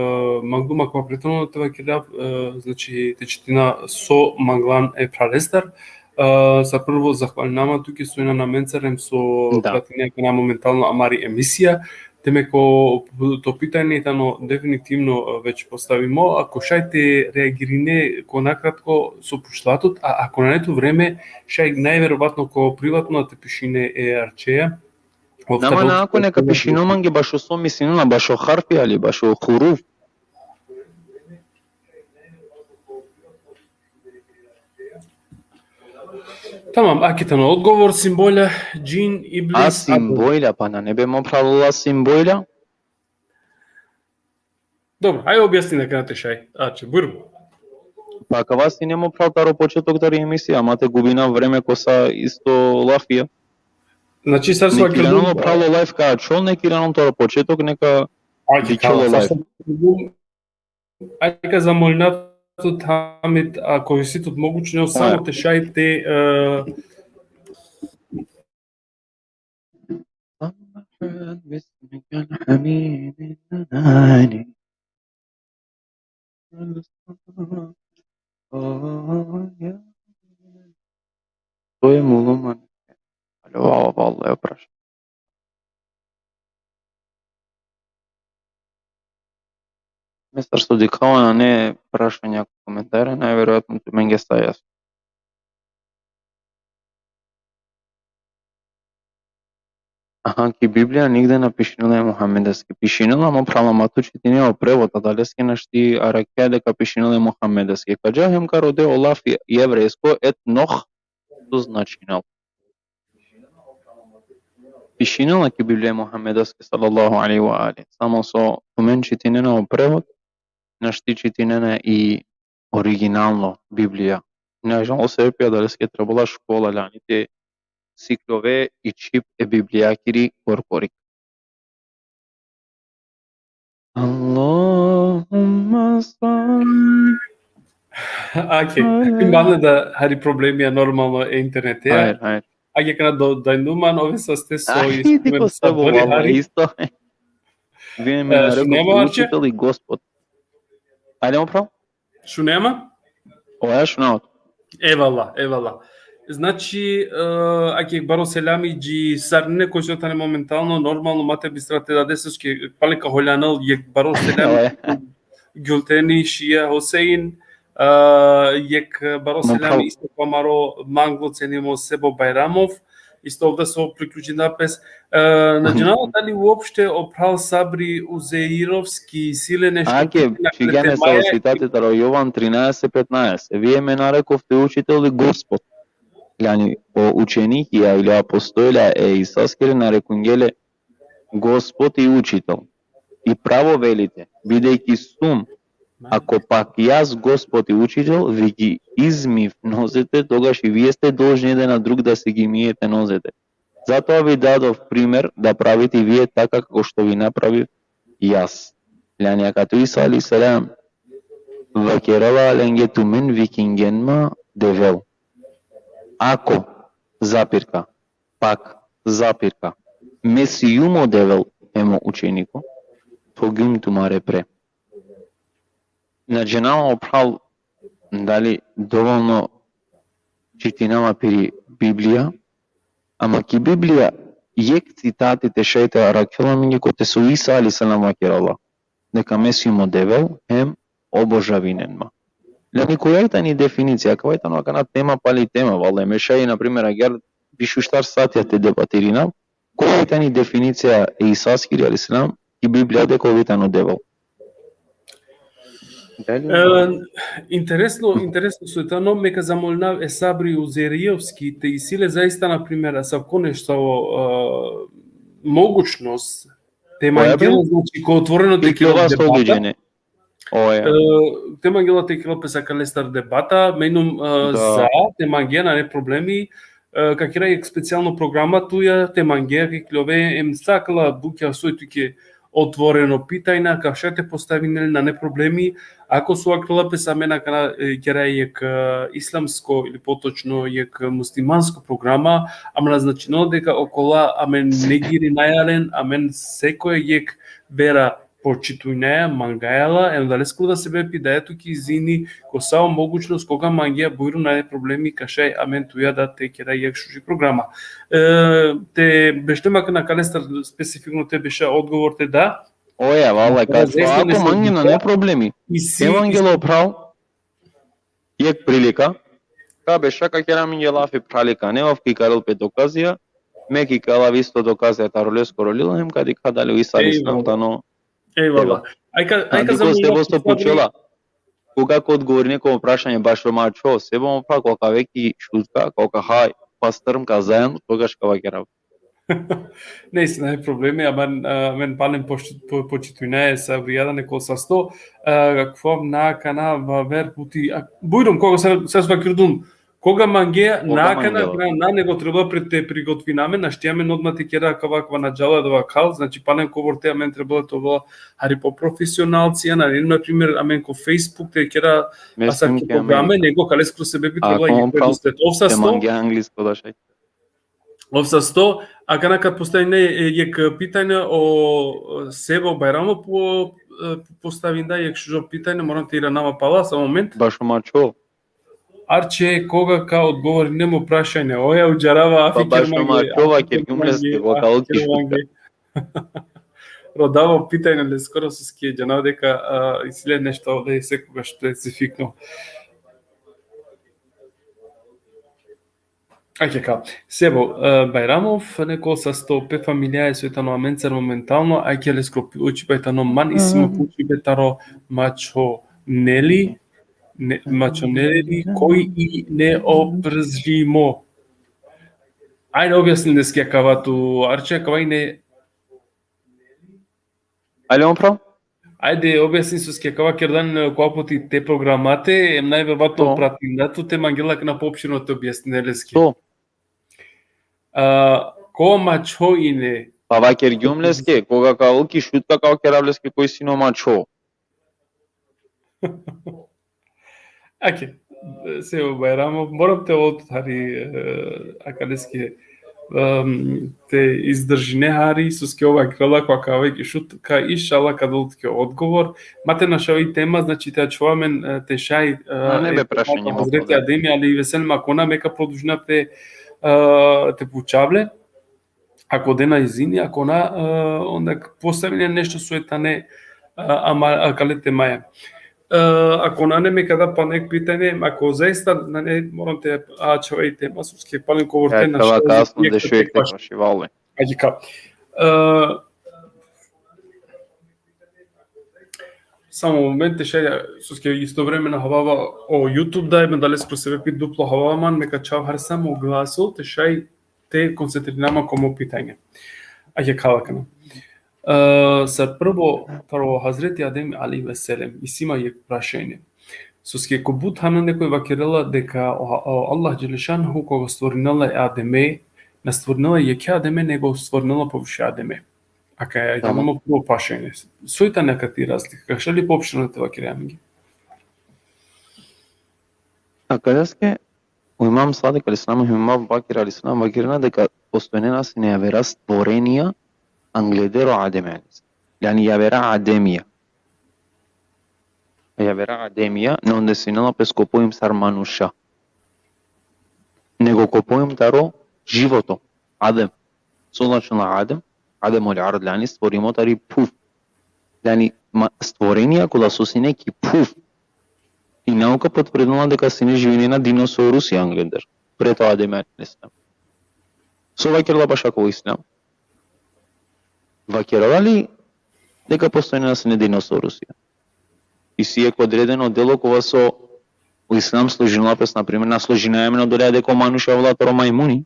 mangum akava prethodno te vakerav, e, znači, te čitina so manglan e phralestar, e, sar prvo zahvalinama tuke so injan amencar em so pratine akana momentalno amari emisija. Te me ko to pitanje tano definitivno, e, već postavimo, ako šaj te reagirine ko nakratko so pučla tut, a ako nane tu vreme, šaj najverovatno ko privatno te pišine e Arčeja. Nama na, ako neka pišinel mange bašo so mislinena, bašo harfi ali bašo huruf. Tamam, ake tano odgovor, simbolja, džin, iblis, a simbolja, pa nane be mo phral ola simbolja. Dobro, aj objasni na kratko šaj. Ače, bujrum. Pa akava sine mo phral taro početok tari emisija, ama te gubina vreme ko sa isto lafija. Znači, sar so... Nek iranol o phral o live ka ačhol, nek iranol taro početok, neka dikhel o live. Aj ka zamolinav tut, Hamid, ako isi tut mogućnost, samo te šaj te, e, To je mulo man. Alo, va-, vallahi, oprašam. Mestar so dikhava nane prašanja, komentare, najverojatno tumenge sa jasno. Aha, ki Biblija nigde na pišinela e Muhammedeske. Pišinela, mo phral, ama tu čitine o prevod, adaleske našti arakhea deka pišinela e Muhammedeske. Ka dža hem ka rode o lafi jevrejsko et noh, so značinel. Pišinela ki Biblija e Muhammedeske, sallallahu alejhi ve alihi. Samo so tumen čitinena o prevod, našti čitinena i originalno Biblija. Nažalost, sebepi adaleske trebela škola, lani, te sikljove i čhib e Biblijakiri korkori. Allahumma salli. Ake, ala- Im bane da hari problemi, normalno, e interneti, ja? Hajr, hajr. Ake, kana do, da numan, ove saste so... Aj, isto ko sebo, sabori, valla, hari. Isto. Vien me... E, nare šunea ma, ko Arče? Učitelj i Gospod. Ajde, mo phral? Šunea ma? O, ja šunava. Evala, evala. Znači, e, ake baro selami dži sarine koj so tane momentalno, normalno, ma te bistra te dade soske pale ka holjanel, jek baro selami. O, ja. Gulteni, Šija Hosein, e, jek baro selami isto ko amaro manglo cenimo Sebo Bajramov, isto ovda so priključina pes. E, na džanava dali uopšte o phral Sabri Uzeirovski isi le nešto... Ake, čhigja me sa o citati taro Jovan trinaeset petnaeset. Vien me narekovte učitelj i Gospod. Jani, o učenikija ili apostolja e Isaskere narekungje le Gospod i učitelj. I pravo velite, bidejki sum, ako pak jas Gospod i učitelj vi gi izmiv nozete, togaš i vие ste dolžni eden na drug da si gi mijete nozete. Zato vi dadov primer da pravite i vие taka kako što vi napravit jas. Jani, akate o Isa alejhi selam vakerela lenge: tumen vikingen ma devel. Ako, zapirka, pak, zapirka, me sijum o devel hem o učeniko, thogjum tumare pre. Na džanava, o phral, dali dovolno čitinava piri Biblija, ama ki Biblija jek citati te šaj te arakhel amenge kote so Isa alejhi selam vakerela deka me sijum o devel hem obožavinen ma. Lani, koja i tani definicija, kava i tano akana tema pali tema, vallahi, me šaj, na primer, agjaar biš u štar satja te debatirinav, koja i tani definicija e Isaskiri alejhi selam ki Biblija deka ov i tano devel. Дали? E, interesno, interesno so tano, me ka zamolnav e Sabri Uzerievski te isi le zaista, na primer, asavko nešto, e, mogućnost te mangela, znači, ko otvoreno te kerel debata. Oja. E, te mangela te kerel pes akalestar debata, me inum, e, za, te mangea, nane problemi, e, ka kera jekh specijalno programa tuja, te mangea, ka ikljove em sa akala bukja soj tuke otvoreno pitajna, ka šaj te postavinel, nane problemi. Ako so akala pes amen akana, e, kera jekh, e, islamsko ili potočno jekh muslimansko programa, ama na značinela deka okola amen negirinaja len, amen sekoj jekh vera počitujnaja, mangaja la, em adaleskoro da sebepi daja tuke izini, ko sa o mogućnost, koga mangea, bujrum, nane problemi, ka šaj amen tuja da te kera jekh šuži programa. E, te bešte ma akana akalestar specifikno te beša odgovor te da. Oja, valla, ka, ako mange, nane problemi. Te mangela o phral jekh prilika, ka beša, ka kera mange lafi phralikane, ov ka ikalel pe dokazija, me ka ikalav isto dokazija taro leskoro lilo, hem ka dikha dali o islam tano. Ejvallah. Ajka, ajka, za, Sebo so pučela. Koga ka odgovorine ko prašanje bašo mačho, Sebo, mo phral, koga ka ave ki Šutka, koga ka haj, pastrm ka zajan, togaš ka vakerav. Nejse, nane problemi, amen, amen palem počitujnaja e Sabri, jada, nekol sasto, kova na akana vaver puti, bujrum, koga sa, sa so vakirdum, koga mangea, na akana, na, nego trebela te prigotovina amen, našti amen odma te kera kava, kava na džala dava khal, znači, palem kobor te, amen trebela te ovel hari po profesionalcija, na, na primer, amen ko Facebook te kera asavke programe, nego akaleskoro sebepi trebela jekh predustet. Ov sasto. Te mangea anglinsko da šaj. Ov sasto, akana ka postavine, e, jekh pitanje, o, e, Sebo Bajramo po, e, postavinda jekh šužo pitanje, moram te iranava pala, sa moment. Bašo mačho. Arče, koga ka odgovorine mo prašanje? Oja, udžarava, pa afi, bašo mačho vakergjum leske, koga ka ol ki Šutka. Rodava pitanje leskoro, soske džanav deka, a, isi le nešto, da, sekogaš specifikno. Ajke ka. Sebo, e, Bajramov, nekol sasto, pe familijaja soj tano amencar momentalno, ajke leskoro pučibe tano man, isi mo pučibe taro mačho Neli, ne, mačho Neli, koj i neoprzimo. Ajde, objasnin leske akava tu, Arče, akava i ne. Alo, mo phral? Ajde, objasnin, soske akava kerdan, e, kova puti te programate, em najverovatno pratinda tu, te mangela akana poopširno te objasnine leske. To. A, ko mačho ine? Pa vakergjum leske, koga ka ol ki Šutka, ka vakerav leske koj sine o mačho. Ajke, Sebo Bajramov, moram te ol tut hari, e, akaleske, em, te izdržine hari, soske ov vakerela koga ka ave ki Šutka, inšallah ka del tuke odgovor. Ma te našavi tema, znači, te ačhova amen, e, te šaj, e, na, nane be prašanje, Hazreti Ademi alejhi ve selam, akona me ka produžinav te, e, te pučav le. Ako dena izini, ako na, e, onda postavine nešto soj tane, e, ama akale temaja. E, ako nane, me ka da pana jekh pitanje, ako zaista nane, moram te ačhava i tema, soske palem kobor te našav. Kasno, dešujekhte ka šivale. Ajde ka. E, samo moment, te šaj, soske istovremeno havava o YouTube, da, em adaleskoro sebepi duplo havava man, me ka ačhav hari samo glaso, te šaj te koncentrina ma ko mo pitanje. Ajde, kala akana. E, sar prvo, taro Hazreti Adem alejhi ve selam, isi ma jekh prašanje. Soske ko but thana nekoj vakerela deka o, o Allah dželle šanuhu koga stvorinela e Ademe, na stvorinela jekhe Ademe, nego stvorinela poviše Ademe. Akaja, tamam, tano mo prvo prašanje. Soj tane akate razlika? Ka šaj li poopširno te vakere amenge? Akaleske, o Imam Sadik alejhi selam hem o Ebu Bakir alejhi selam vakerena deka postojnena sine javera stvorenija angleder o Adem alejhi selam. Jani javera ademija. Javera ademija na odnosinela pe ko pojim sar manuša. Nego ko pojim taro životo. Adem. So značinela Adem? Ademul ard, jani stvorimo tari phuv. Jani, ma, stvorenija kola so sine ki phuv. I nauka potvrdinela deka sine živinena dinosaurusija angleder. Pred o Adem alejhi selam. So vakerela bašo ko Islam? Vakerela li deka postojnena sine dinosaurusija? isi jekh odredeno delo kova so o islam složinela pes, na primer, na složinaja amen odoleja deka o manuš avela taro majmuni,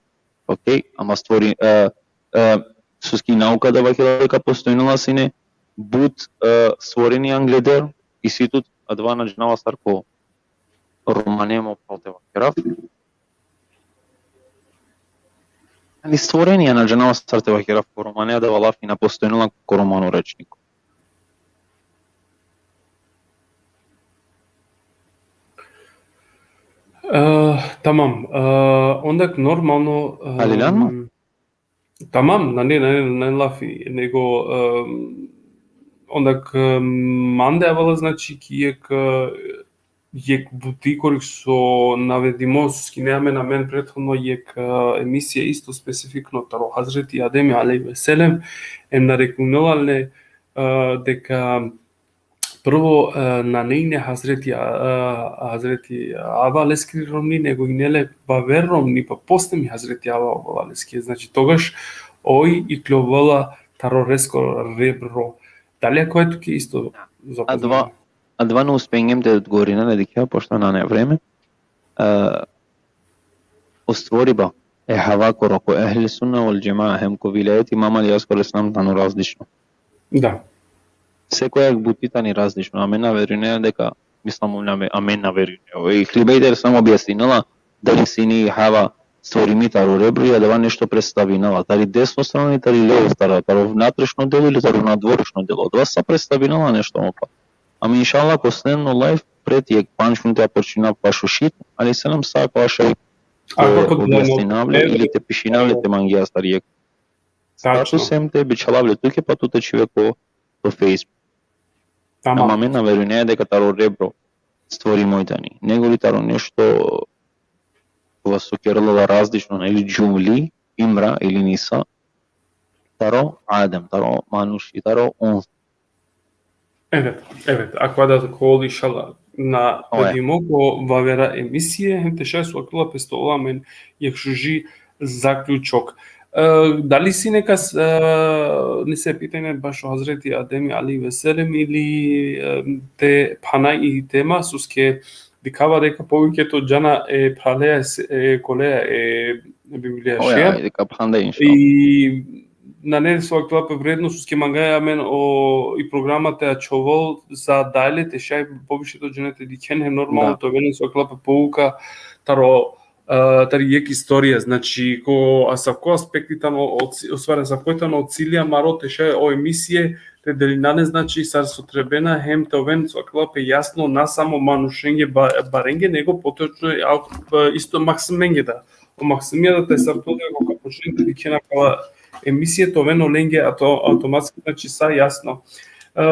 okej, ama stvori-, e, e, soske i nauka da vakerela deka postojnela sine but, e, stvoreni angleder, isi tut, adava na džanava sar ko romane, mo phral, te vakerav. Ani stvoreni, a na džanava sar te vakerav ko romane, adava lafi na postojnela ko romano rečniko. E, tamam. E, onda normalno, e, Halilan ma? Tamam, nane, nane, nane lafi, nego, e, onda k-, mande avela, znači, ki jekh, e, jekh buti kori so navedimo, soske ine amen, amen prethodno jekh, e, emisija isto specifikno taro Hazreti Ademi alejhi ve selem, em narekunela le, e, deka prvo, e, nane ine Hazreti, a, a, Hazreti Ava leskiri romni, nego ine le baver romni, pa posle mi Hazreti Ava ovela leske. Znači, togaš oj ikljovala taro lesko rebro. Dali akava tuke isto zapoznanje? Adava, adava na uspingjem te odgovorina le, dikha, pošto nane vreme. E, o stvoriba e Havakoro ko Ehli Sunna vel Džemaa hem ko vilajet Imam Alijaskoro, islam tano različno. Da. Sekoja jekh buti tani različno. Amen na verujnaja deka, mislim, amen, amen na verujnaja. O Ehli Bejt samo objasninela dali sine i Hava stvorimi taro rebro, i adava nešto predstavinela. Tari desno strana, tari levo strana, taro vnatrešno delo ili taro nadvorešno delo. Adava sa predstavinela nešto, mo phral. Ama inšallah, ko sledno live, pred jekh pandž minuti, a počina bašo šit, ali selam sa ko ašaj Ako ko objasninav le, ili te pišinav le, te mangea sar jekh Tačno. Status hem te bičhalav le tuke, pa tu te čhive ko, ko Facebook. Tamam. Ama amen na verujnaja deka taro rebro stvorimo i tani, nego li taro nešto kova so kerela različno, ili džuvli, imra ili nisa, taro Adem, taro manuši, taro unsa. Evet, evet. Akava da kol, inšallah, na, oja, vedimo ko vavera emisije, hem te šaj so akala pes te ovel amen jekh šuži zaključok. E, dali si nekas, e, nese pitanje bašo Hazreti Ademi alejhi ve selem ili, e, te phana i tema, soske dikhava deka poviše to džana e phraleja, e koleja e Biblija. Oja, šeja, deka phanda, inšallah. I nane so akala pe vredno, soske mangaja amen o, i programa te ačhovel za dalje, te šaj poviše to džene te dikhen, hem normalno, da, te ovel so akala pe pouka taro, e, tari jekh istorija, znači, ko asavko aspekti tano, o ci-, u stvari, asavko tano o cilja amaro, te šaj o emisije te delina le, znači, sar so trebena, hem te oven so akala pe jasno, na samo manušenge ba-, barenge, nego potočno, a, isto maksimenge da. O maksimija da te sar to da, ko ka počnen te dikhena akala emisije, te oven olenge auto-, automatski, znači, sa jasno. E,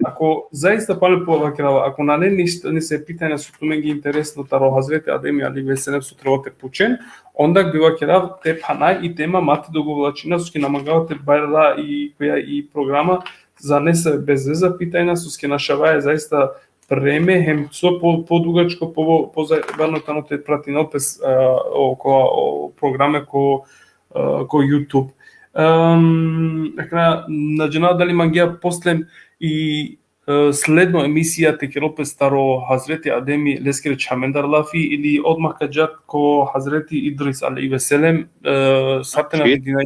ako zaista, pale po vakerava, ako nane ništa, nese pitanja so tumenge interesno taro Hazreti Ademi alejhi ve selem so trebela te pučen, onda bi vakerav te phana i tema, ma te dogovlačina, soske na mangava te barela i koja i programa za nese bezveza pitanja, soske našavaja zaista vreme, hem so po, podugačko, po, pozabarno tano te pratinel pes, a, o, ko, o programe ko, a, ko YouTube. Em, akana, na džanav dali mangea posle i, e, sledno emisija te kerel pes taro Hazreti Ademi leskere čhamendar lafi, ili odmah ka dža ko Hazreti Idris alejhi ve selem, e, sar te naredina.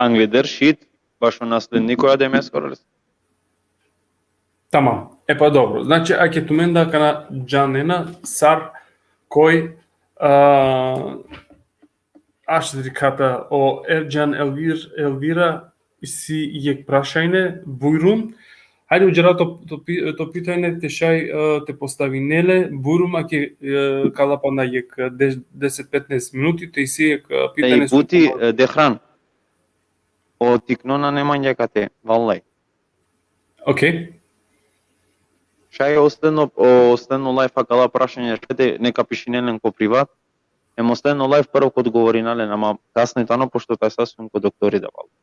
Angleder šit, bašo nasledniko e Ademeskoro. Tamam. E pa dobro. Znači, ake tumen da akana džanena sar koj, a, aštrikata o Erdžan Elvir-, Elvira isi jekh prašanje, bujrum. Hajde, udžara to, to pi-, to pitanje te šaj, e, te postavine le, bujrum, ake, e, kala pana jekh de-, deset petnaest minuti, te isi jekh, e, pitanje. Ej, buti, e, Dehran. O tikno nane mange akate, vallahi. Okej. Šaj o sledno, o sledno live akala prašanja, šaj te neka pišinen len ko privat. Em o sledno live prvo ka odgovorina len, ama kasno i tano, pošto taj sa sum ko doktori da, vallahi.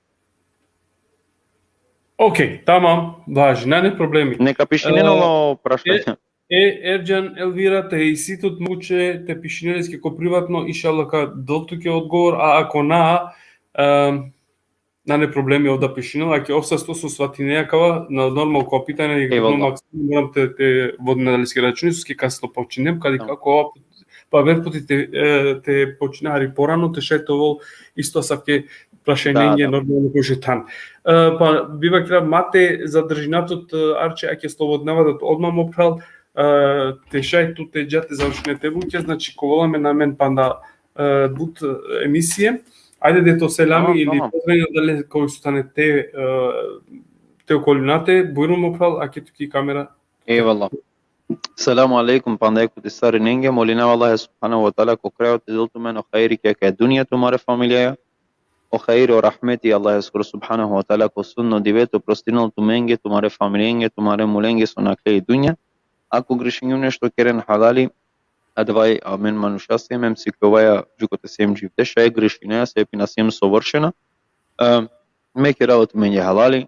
Okej, tamam, važi, nane problemi. Neka pišinen, e, o prašanja. E, e, Erdžan Elvira, te isi tut muče te pišine leske ko privatno, inšallah ka del tuke odgovor, a ako na, em, nane problemi ov da pišinel, ake ov sasto so svatinea akava, na, normalno ko pitanje, Ejvallah. Maksimum, moram te, te vodim na dalje računi, so ke kasno počinem, kadi Tamam. kako, pa aver puti te, e, te počina hari porano, te šaj te ovel isto asavke prašenje, Da, da. normalno ko žetan. E, pa bi vakerav ma te zadržina tut, e, Arče, ake slobodnava tut odma, mo phral, e, te šaj tu te dža te završine te bukja, znači, ka ovel amen panda, e, but, e, emisije. Ajde de to selami Tamam, ili tamam. Pozdravljenje dalje koji su tane te, e, te okolinate, bujrum, mo phral, ake tuki kamera. Ejvallah. Selamu alejkum, panda jekh puti sarinenge, molinava Allahe subhanahu ve teala ko krajo te del tumen o hajri ki akaja dunja, tumare familijaja, o hajri, o rahmeti Allaheskoro subhanahu ve teala ko sudno dive te prostinel tumenge, tumare familijenge, tumare mulenge so nakhle i dunja. Ako grešingjum nešto, keren halali, adava i amen manuša siem, em siklovaja dži kote siem dživde, šaj grešinaja, sebepi na siem sovršena. E, me kerava tumenge halali.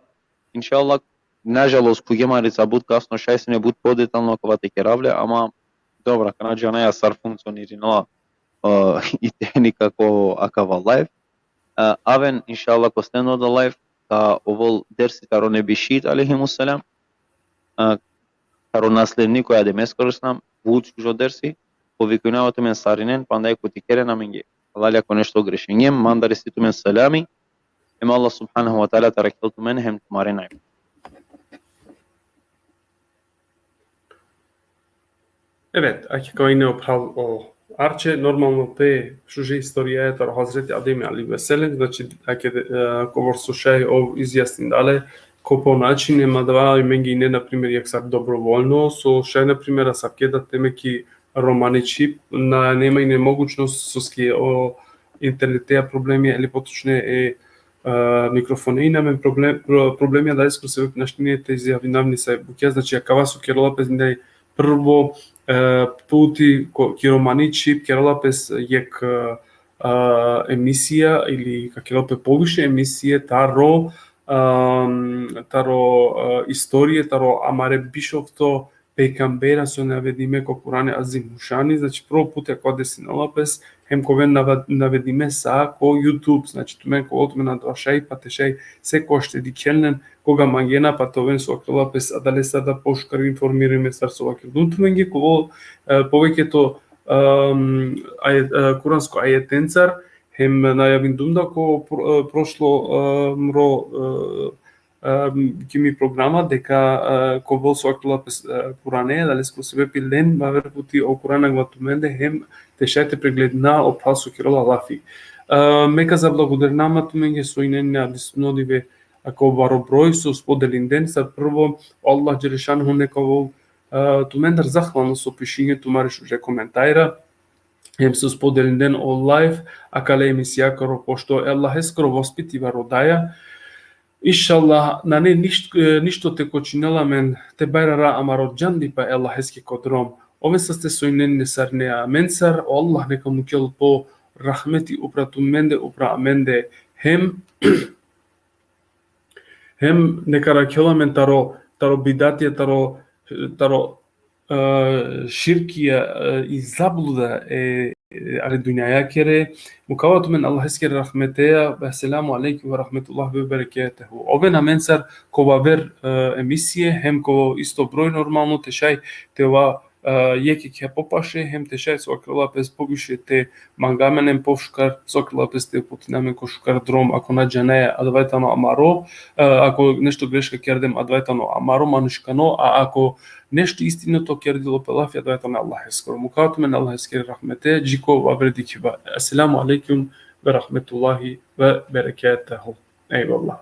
Inšallah, nažalost, khuvgjem hari sa but kasno, šaj sine but podetalno akava te kerav le, ama dobro, kana džanaja sar funkcionirinela, e, i tehnika ko akava live. E, aven, inšallah, ko stendo da live, ka ovel dersi taro Nebi Šit alejhimus selam, e, taro nasledniko e Ademeskoro selam, but šužo dersi, povikinava tumen sarinen, panda jekh puti keren amenge halali ako nešto grešingjem, mandar isi tumen selami, em Allah subhanahu ve teala te arakhel tumen hem tumare najbe. Evet, ake kava ine o phral o Arče, normalno pe šuže istorijaja taro Hazreti Ademi alejhi ve sellem, znači, ake, e, kobor so šaj ov izjasnindale, ko po način, em adava i menge ine, na primer, jekh sar dobrovoljno, so šaj, na primer, asavke da teme ki romani čhib, na, nema ine mogućnost, soske o interneteja problemi, ili potočne e, e, mikrofone, ine amen problem, pro-, problemi, adaleske sebepi našti ine te izjavinav ni sa bukja, znači, akava so kerela pes ine prvo, e, puti ko, ki romani čhib, kerela pes jekh, e, emisija ili ka kerel pe poviše emisije taro, em, taro, e, istorije, taro amare bišovto pejgambera so navedime ko Kurani Azim Hušani, znači, prvo puti akava desinela pes, hem ka oven nava-, navedime sa ko YouTube, znači, tumen ka ovel tumen adava šaj, pa te šaj sekoš te dikhen len, koga mangena, pa te oven, so kerela pes, adalese da pošukar informirime sar so vakerdum tumenge, ka ovel, e, poveketo, em, ajet-, e, kuransko ajetencar, hem najavindum da ko pro-, e, prošlo, e, mro, e, em, ki mi programa, deka, e, ka ovel, so kerela pes, e, Kurane, adaleske sebepi len aver puti o Kuran angla tumende, hem te šaj te pregledina o phral so kerela lafi. E, me ka zablagodarinav ma tumenge so ine na disutno dive, ako baro broj so spodelingjen, sar prvo, Allah dželešanuhu neka ovel, e, tumendar zahvalno so pišingje tumare šuže komentara, hem so spodelingjen o live akale emisijakoro, pošto e Allaheskoro vospitiba rodaja. Inšallah, nane niš-, e, ništo te kočinel amen, te bajrara amaro džandipa e Allaheske ko drom. Oven saste so ine sarine amencar, o Allah neka mukel po rahmeti upra tumende, upra amende, hem, hem neka arakhel amen taro, taro bidatija, taro, taro, e, širkija, e, i zabluda e, e, ali dunjajakere. Mukava tumen Allaheskere rahmeteja, ve selamu alejkum ve rahmetullahi ve berekatuhu. Oven amencar ko aver, e, emisije, hem ko isto broj normalno te šaj te ova, e, jekh jekhe popaše, hem te šaj, so kerela pes, poviše te manga amen, hem pošukar, so kerela pes, te uputina amen ko šukar drom, ako na džanaja, adava tano amaro, e, ako nešto greška kerdem, adava tano amaro manuškano, a ako nešto istinoto kerdilo pe lafi, adava tano Allaheskoro. Mukava tumen Allaheskere rahmete, dži ko aver dikhiba. Esselamu alejkum ve rahmetullahi ve berekatuhu. Ejvallah.